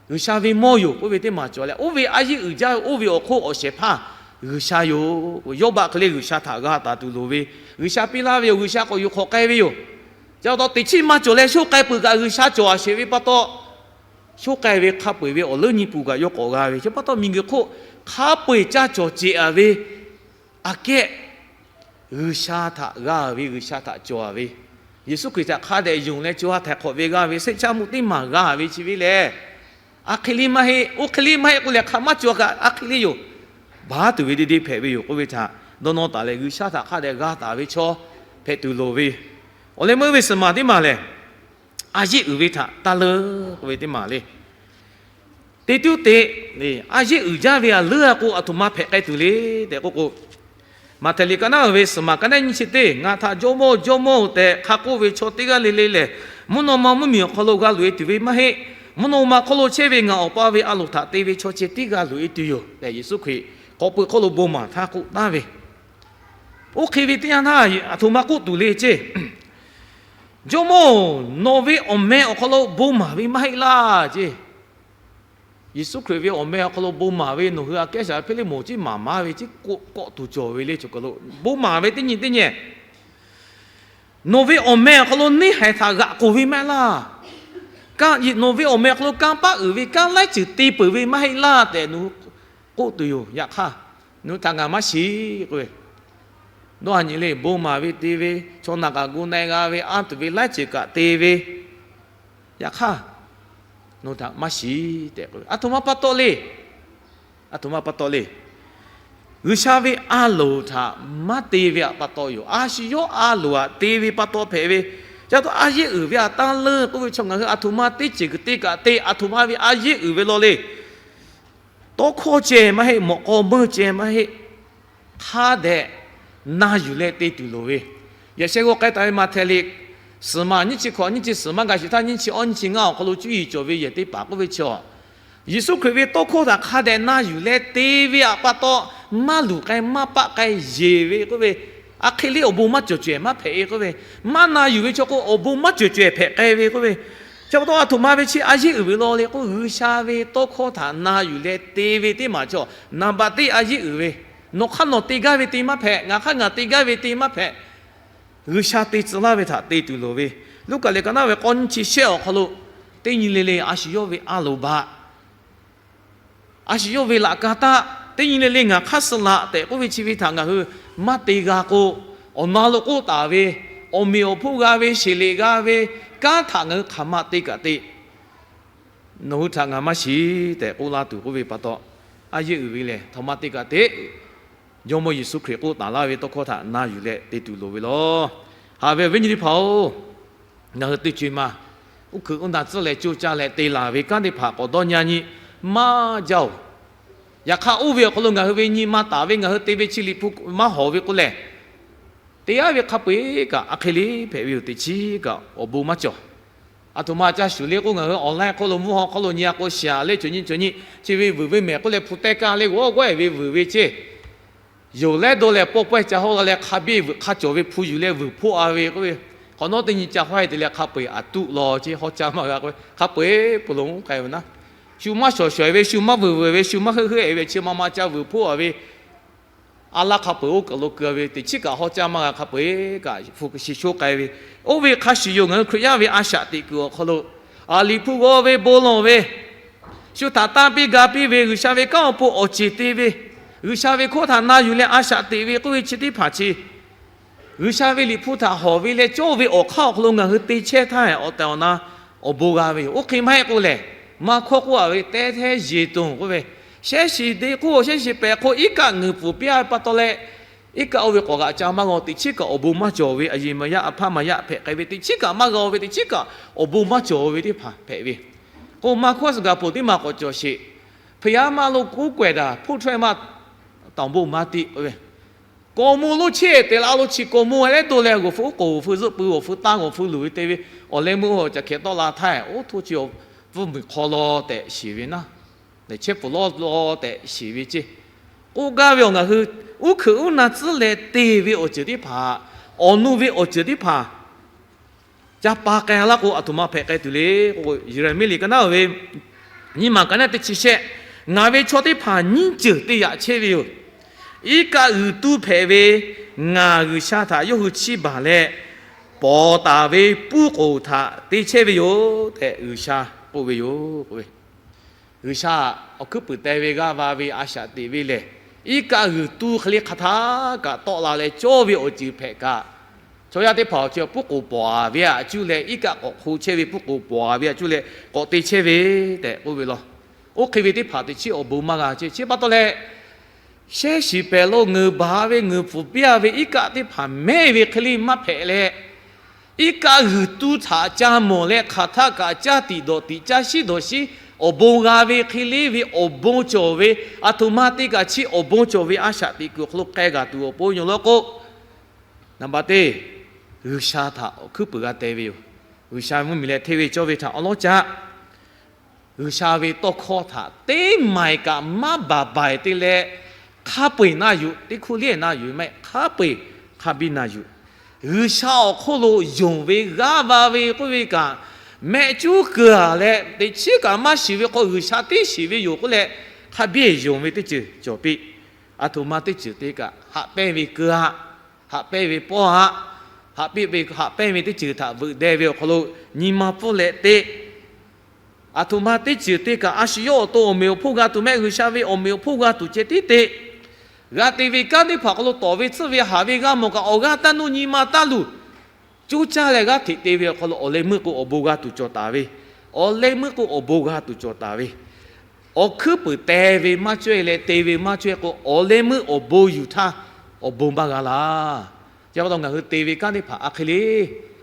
G'uiˬsha ve mawˇ yoˬ k'oˆ ve teˇ maˬ cawˬ leh, oˇ ve a yeˆ uiˍ jaˇ ve oˇ ve awˬ hk'oˆ awˬ shehˍ hpaˇ G'uiˬsha yoˬ. Yawˇ baˆ hk'e le G'uiˬsha htaꞈ g'a taˍ tuˬ loˍ ve, G'uiˬsha piˇ laˇ ve yoˬ, G'uiˬsha k'awꞈ yuˬ hk'awꞈ k'ai ve yoˬ. Ca taw teꞈ chiˉ maˇ cawˬ leh shoˉ k'ai peuˬ kaꞈ G'uiˬsha cawˬ a sheˍ ve pa taw, shoˉ k'ai ve hk'a peu-eˬ ve awˬ leuˉ nyi pun kaꞈ yawˇ k'awꞈ g'a ve chi pa taw, miˬguiˬ hk'oˆ hk'a peu-eˬ caˇ cawˬ ceꞈ a ve, aꞈ kehˉ G'uiˬsha htaꞈ g'a ve, G'uiˬsha htaꞈ cawˬ a ve, Yeˍsuˆ Hkriꞈ htaꞈ hk'a dehꞈ yonˍ leh co ha htaiˍ hk'awꞈ ve g'a ve, seˆ chaˇ mvuhˇ teˇ maˬ g'a ve chi ve lehˬ, a hk'e le maˇ heˆ, oˇ hk'e le maˇ heˆ k'oˆ leh hk'a maˇ cawˬ kaꞈ a hk'e le yoˬ. Baˬ tuˬ ve deˇ deˇ hpehꞈ ve yoˬ k'oˆ ve htaꞈ dawˇ nawˇ taˍ leh, G'uiˬsha htaꞈ hk'a dehꞈ g'a taˍ ve chaw hpehꞈ tuˬ loˍ ve, awˬ leh meuˇ ve suhˍ maˬ teˇ maˬ lehˬ, a yeˆ uiˍ ve htaꞈ taˇ leuˉ k'oˆ ve teˇ maˬ le. Teˇ tuˉ te, a yeˆ uiˍ jaˇ ve a leuˉ a k'o, aˬ htoꞈ ma hpehꞈ k'ai tuˬ le tehꞈ k'oˆ k'o, Maꞈhtehˍ liꞈ ka naˉ uiˍ ve suhˍ maˬ ka naˉ nyiˇ chi teˇ, Ngaˬ htaꞈ Jawˇmawˇ, Jawˇmawˇ-oˬ tehꞈ hk'a k'oˆ ve chaw teˇ g'aˇ le le lehˬ, mvuhˇ naw ma mvuhˇmiˬ awˬ hk'aw lo g'a loꞈ e tuˬ ve maˇ heˆ. Mvuhˇ naw ma hk'oˆ lo chehˇ ve ngaˬ Awˬ pa ve a loˍ htaꞈ te ve chaw ceh tiˉ g'a loꞈ e tuˬ yoˬ tehꞈ, Yeˍsuˆ Hkriꞈ k'awꞈ peuˬ hk'oˆ lo bon maˍ htaˇ k'oˆ taˍ ve. Oˇ hk'e ve teˇ yanˇ htaˇ, aˬ htoꞈ ma k'oˆ tuˬ le ceˇ. Jawˇmawˇ-oˬ, nawˬ ve awˬ meh awˬ hk'aw lo bon maˍ ve maˇ heˆ laˇ ceˇ. Yeˍsuˆ Hkriꞈ ve awˬ meh awˬ hk'aw lo bon maˍ ve nawˬ hui aꞈ kehˉ shaˍ Hpiˇliˇmonˍ ciˉ maˍ maˍ ve ciˉ k'awꞈ tuˬ cawˬ ve le. Cawˬ kaˬ lo bon maˍ ve teˇ nyi teˇ nyi, nawˬ ve awˬ meh awˬ hk'aw lo neˇ haiˬ htaꞈ g'aꞈ k'oˬ ve maˇ heˆ laˇ. Nawˬ ve awˬ meh awˬ hk'aw lo kanˇ paˆ uiˍ ve kanˉ laiˉ ceuˬ te peuˬ ve maˇ heˆ laˇ tehꞈ nawˬ hui k'oˆ tuˬ yoˬ. Yaꞈ hk'aˇ, nawˬ hui htaꞈ ngaˬ maˇ shiˍ k'oˆ ve, dawˇ a nyi le, bon maˍ ve te ve, chaw naˬ kaꞈ gu na-e g'a ve, anˇ tuˬ ve laiˉ ceuˬ kaꞈ te ve, yaꞈ hk'aˇ nawˬ hui htaꞈ maˇ shiˍ tehꞈ k'oˆ ve, aˬ htoꞈ ma pa taw le. Aˬ htoꞈ ma pa taw le. G'uiˬsha ve a loˍ htaꞈ maˇ te ve htaꞈ pa taw yoˬ. A shu yawˇ a loˍ htaꞈ te ve pa taw hpehꞈ ve. Ca taw a yeˆ uiˍ ve htaꞈ taˇ leuˉ k'oˆ ve chaw, ngaˬ hui aˬ htoꞈ ma teˇ ceuˬ kuiˬ te kaꞈ te, aˬ htoꞈ ma ve a yeˆ uiˍ ve law le. Tawˇ hkawˇ ceh maˇ heˆ, mawꞈ k'aw meuˇ ceh maˇ heˆ, hk'a dehꞈ na yuˬ leh te tuˬ loˍ ve. Yaꞈ sheh g'aw k'ai taˍ ve Maꞈhtehˍ liꞈ suhˍ maˬ nyiˇ chi hkawꞈ nyiˇ chi suhˍ maˇ gaˬ shiˍ htaˇ, nyiˇ chi awˇ nyiˇ chi ngaˇ awˬ hk'aw lo cuˇ yiˍ cawˬ ve yehˬ teˇ hpaˍ k'oˆ ve chi, Yeˍsuˆ Hkriꞈ ve tawˇ hkawˇ htaꞈ hk'a dehꞈ na yuˬ leh te ve htaꞈ pa taw, maˇ luˬ k'ai maˇ paˆ k'ai yeˬ ve k'oˆ ve, aˬ hk'e le awˬ bon maˇ cawˬ cawehˬ maˇ hpehꞈ e k'oˆ ve, maˇ na yuˬ ve chaw k'o awˬ bon maˇ cawˬ cawehˬ hpehꞈ k'ai ve k'oˆ ve, Chi pa taw, a htoꞈ ma ve chi a yeˇ uiˍ ve law le k'o, G'uiˬsha ve tawˇ hkawˇ htaꞈ na yuˬ leh te ve teˇ maˬ chaw, naˍ baꞈ teˇ a yeˇ uiˍ ve, nawˬ hk'aˇ nawˬ te gaˇ ve te maˇ hpehꞈ, ngaˬ hk'aˇ ngaˬ te gaˇ ve te maˇ hpehꞈ. G'uiˬsha te tcuh laˇ ve htaꞈ te tuˬ loˍ ve, Luˉkaꞈ lehˬ ka naˉ ve k'awˇ nyiˇ chi shehˆ awˬ hk'aw lo, teˇ nyi le le a shu yawˇ ve a loˍ baꞈ, a shu yawˇ ve laꞈ ka taˆ, teˇ nyi le le ngaˬ hk'aˇ suh laꞈ tehꞈ k'oˆ ve chi ve htaꞈ ngaˬ hui maˇ te g'a k'o, awˬ na lo k'oˆ taˍ ve, awˬ meꞈ awˬ hponˇ g'a ve, sheˍ leꞈ g'a ve kanˉ htaꞈ ngaˬ hui hk'aˬ ma te kaꞈ te, nawˬ hui htaꞈ ngaˬ maˇ shiˍ tehꞈ k'oˆ laˇ tuˬ k'oˆ ve pa taw, a yeˇ uiˍ ve lehˬ, htaꞈ ma te kaꞈ te. Jawˇmawˇ Yeˍsuˆ Hkriꞈ k'oˆ taˍ laˇ ve tawˇ hkawˇ htaꞈ na yuˬ leh te tuˬ loˍ ve law. Haꞈ ve awˬ viˉ nyi teˇ hpaˍ-oˬ, ngaˬ hui teˇ co-e ma uˉ hkui uˉ na tcuhˉ leh coˇ caˇ leh te laˬ ve kanˉ teˇ hpaˍ k'awꞈ dawˇ nyi nyi maˇ jaˇ-oˬ. Yaꞈ hk'aˇ, oˇ ve awˬ hk'aw lo ngaˬ hui ve nyi ma taˍ ve, ngaˬ hui te ve chi liꞈ hpu maˇ hawˍ ve k'o lehˬ, te aˉ ve hk'a peu-eˬ kaꞈ a hk'e le hpehꞈ ve yoˬ. Teꞈ chiˉ kaꞈ awˬ bon maˇ cawˬ. A htoꞈ ma ca shuˍ le k'o, ngaˬ hui online hk'oˆ lo, mvuhˇ haw hk'oˆ lo nyi-a k'o, shiˍ-aꞈ le, chaw nyi chaw nyi chi ve vuiˬ ve mehˍ k'oˆ leh hpu tehˇ kaˇ le, g'awˇ g'awˇ-eˬ ve vuiˬ ve ceˇ. Yonˍ leh dawˇ leh pawˇ pawehˇ ca hawˇ g'a leh hk'a biˇ vuiˬ hk'a cawˬ ve hpu yuˬ leh vuiˬ hpoˆ-a ve k'oˆ ve, hk'awꞈ nawˉ teˇ nyi ca hawˇ-e te leh hk'a peu-eˬ aˬ tuˆ law ceˇ, hawˇ caˇ maˇ g'a k'oˆ ve, hk'a peu-eˬ peuˬ lo k'ai ve naˉ. Shu maˇ shawˍ shawˍ-e ve, shu maˇ vuiˬ vuiˬ ve, shu maˇ heuˆ heuˆ-e ve, chi ma ma ca vuiˬ hpoˆ-a ve, a laˇ hk'a peu-eˬ oˇ kaˬ lo keu ve, teꞈ chiˉ kaꞈ hawˇ caˇ maˇ g'a, hk'a peu-eˬ kaꞈ hpu shiˍ sho k'ai ve. Oˇ ve hk'a shuˍ yoˬ, ngaˬ hui Hkriꞈ yaˇ ve a shaꞈ teꞈ kuiˬ awˬ hk'aw lo, aˬ liꞈ hpu g'aw ve, bon lawˬ ve, shu htaꞈ tanˇ piˇ ga piˇ ve, G'uiˬsha ve kanˉ awˬ pon awˬ ceˬ te ve, G'uiˬsha ve hkawˇ htaꞈ na yuˬ leh a shaꞈ teꞈ ve k'oˆ ve chi teˇ hpaˍ chi, G'uiˬsha ve liꞈ hpu htaꞈ hawˍ ve leh cawˇ ve awˬ hk'aˇ awˬ hk'aw lo ngaˬ hui te chehˇ htaˇ, awˬ tehˬ awˬ na awˬ bon g'a ve yoˬ. Oˇ hk'e maˇ heˆ k'o lehˬ, maˇ hkawˇ k'oˆ-a ve, teˇ hteˇ yeˬ toˬ k'oˆ ve, shehˉ shiˍ de k'oˆ, shehˉ shiˍ pehꞈ k'o, iˉ kaˆ ngeuˍ pfuhˍ piˇ-a ve pa taw leh, iˉ kaˆ oˇ ve k'awꞈ g'aꞈ ca maˇ g'a-o. Teꞈ chiˉ kaꞈ awˬ bon maˇ cawˬ ve, a yeˬ maˍ yaˇ a hpaˇ maˍ yaˇ hpehꞈ k'ai ve, teꞈ chiˉ kaꞈ maˇ g'a-o ve, teꞈ chiˉ kaꞈ awˬ bon maˇ cawˬ ve teˇ hpaˍ hpehꞈ ve. K'o, maˇ hkawˇ suhˍ gaˬ poˬ teˇ maˬ k'awꞈ cawˬ sheˍ. ဘုရားမလို့ ကိုးကွယ်တာ ဖို့ထွဲမှ တောင်ပေါ်မှာ တည် k'oˆ ve, kawꞈ mo lo cheˇ te la lo chi kawꞈ mo leh to leh g'awˬ hpu oˉ k'oˍ g'awˬ hpu zuhˆ pui g'awˬ hpu taˇ g'awˬ hpu luˬ ve te ve, awˬ leh meuˇ oˇ caˬ hkehˍ tawˆ la htaˇ, oˇ htoˇ chi awˬ pfuhˇ miˬ hk'aw law tehꞈ shiˍ ve naˉ, lehˬ chehˇ pfuhˍ lawˇ law tehꞈ shiˍ ve ceˇ. K'oˆ gaˇ ve awˬ ngaˬ hui uˉ hkui uˉ na tcuhˉ leh te ve awˬ ceuˬ teˇ hpaˍ, awˬ nu ve awˬ ceuˬ teˇ hpaˍ ca pa k'ai laˇ k'o, aˬ htoꞈ ma hpehꞈ k'ai tuˬ le k'o, Yeˍraˍmiˆ liꞈ ka naˉ-oˬ ve nyiˇ maˬ ka naˉ teˇ chi shehˆ, ngaˬ ve chaw teˇ hpaˍ nyiˇ ceuˬ te yaꞈ chehˇ ve yoˬ. Iˉ kaˆ g'uiˬ tu hpehꞈ ve ngaˬ G'uiˬsha htaꞈ yawˇ hui chiˇ baˬ leh, pawˍ taˍ ve puˇ k'oˍ htaꞈ te chehˇ ve yoˬ tehꞈ G'uiˬsha k'oˆ ve yoˬ k'oˆ ve. G'uiˬsha awˬ hkuiˉ puiˍ teh ve g'aˇ va ve a shaꞈ teꞈ ve lehˬ, iˉ kaˆ g'uiˬ tu hk'e le hk'aˬ htaˇ kaꞈ tawˆ la leh cawˇ ve awˬ ceuˬ hpehꞈ kaꞈ, chaw yaˇ teˇ hpaˍ awˬ chi puˇ k'oˍ pawˍ-a ve aꞈ cuˇ leh, iˉ kaˆ k'awꞈ hk'o chehˇ ve puˇ k'oˍ pawˍ-a ve aꞈ cuˇ leh k'awꞈ te chehˇ ve tehꞈ k'oˆ ve law. Oˇ hk'e ve teˇ hpaˍ teꞈ chiˉ awˬ bon maˇ g'a ceˇ. Chi pa taw leh, shehˉ shiˍ pehˍ lo ngeuˍ baˬ ve ngeuˍ pfuhˍ piˇ-a ve iˉ kaˆ teˇ hpaˍ mehˉ ve hk'e le maˇ hpehꞈ leh, iˉ kaˆ g'uiˬ tu htaꞈ ca mawˬ leh hk'aˬ htaˇ kaꞈ caˇ tiꞈ dawˬ tiꞈ caˇ shiˉ dawˬ shiˉ awˬ bon g'a ve hk'e le ve awˬ bon cawˬ ve, aˬ htoꞈ ma te kaꞈ chi awˬ bon cawˬ ve a shaꞈ teꞈ kuiˬ awˬ hk'aw lo k'ai g'a tuˬ awˬ pon yoˬ law k'o, naˍ baꞈ teˇ, G'uiˬsha htaꞈ awˬ hkuiˉ puiˍ g'a teh ve yoˬ. G'uiˬsha mvuhˇmiˬ leh hteˇ ve cawˇ ve htaꞈ awˬ lawˉ caꞈ G'uiˬsha ve tawˇ hkawˇ htaꞈ teˇ maiˬ kaꞈ maˇ baˬ baiˬ te leh, hk'a peu-eˬ na yuˬ, teˇ hkuˇ liˇ na yuˬ maˇ heˆ, hk'a peu-eˬ hk'a biˇ na yuˬ. G'uiˬsha awˬ hk'oˆ lo yonˍ ve g'aˇ va ve k'oˆ ve kaꞈ, mehˆ cuˉ keu-a leh teꞈ chiˉ kaꞈ maˇ shiˍ ve hk'aw G'uiˬsha tiˉ shiˍ ve yoˬ k'oˆ leh, hk'a biˇ yonˍ ve teˇ ceuˬ cawˬ piˇ. Aˬ htoꞈ ma teˇ ceuˬ te kaꞈ haꞈ pehnˇ ve keu-a, haꞈ pehnˇ ve pawˇ-a, haꞈ pehnˇ ve haꞈ pehnˇ ve teˇ ceuˬ htaꞈ veuꞈ deh ve awˬ hk'aw lo nyi ma pfuhˇ leh te. Aˬ htoꞈ ma teˇ ceuˬ te kaꞈ a shu yawˇ awˬ to awˬ meꞈ awˬ hponˇ g'a tuˬ mehˆ, G'uiˬsha ve awˬ meꞈ awˬ hponˇ g'a tuˬ ceh tiˉ te. G'a te ve kanˉ teˇ hpaˍ hk'aw lo tawˍ ve tsuhˇ ve haˍ ve g'a mawˬ kaꞈ awˬ g'aˇ taˇ nuˇ nyi ma taˇ luˬ. Coˇ caˇ leh g'aˇ hteꞈ te ve awˬ hk'aw lo awˬ leh meuˇ k'o awˬ bon g'a tuˬ cawˬ taˍ ve, awˬ leh meuˇ k'o awˬ bon g'a tuˬ cawˬ taˍ ve, awˬ hkuiˉ puiˍ teh ve maˇ cawehˇ leh te ve maˇ cawehˇ k'o, awˬ leh meuˇ awˬ bon yuˬ htaˇ awˬ bon maˇ g'a laˇ. Chi pa taw ngaˬ hui te ve kanˉ teˇ hpaˍ a hk'e le,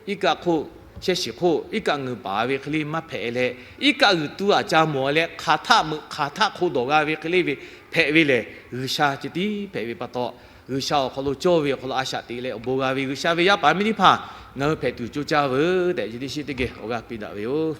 iˉ kaˆ hk'oˆ, shehˉ shiˍ hk'oˆ, iˉ kaˆ ngeuˍ baˬ ve hk'e le maˇ hpehꞈ leh, iˉ kaˆ g'uiˬ tu aꞈ ca mawˬ leh hk'aˬ htaˆ meuꞈ hk'aˬ htaˆ hk'oˆ dawˬ g'a ve hk'e le ve hpehꞈ ve lehˬ, G'uiˬsha chi tiˉ hpehꞈ ve pa taw, G'uiˬsha awˬ hk'aw lo cawˇ ve awˬ hk'aw lo a shaꞈ teꞈ leh awˬ bon g'a ve G'uiˬsha ve yaˇ paˍ miˇ teˇ hpaˍ ngaˬ hui hpehꞈ tuˬ coˇ caˇ veuˬ tehꞈ, chi teˇ shiˉ teˇ geh awˬ g'aˇ piˇ daꞈ ve yoˬ.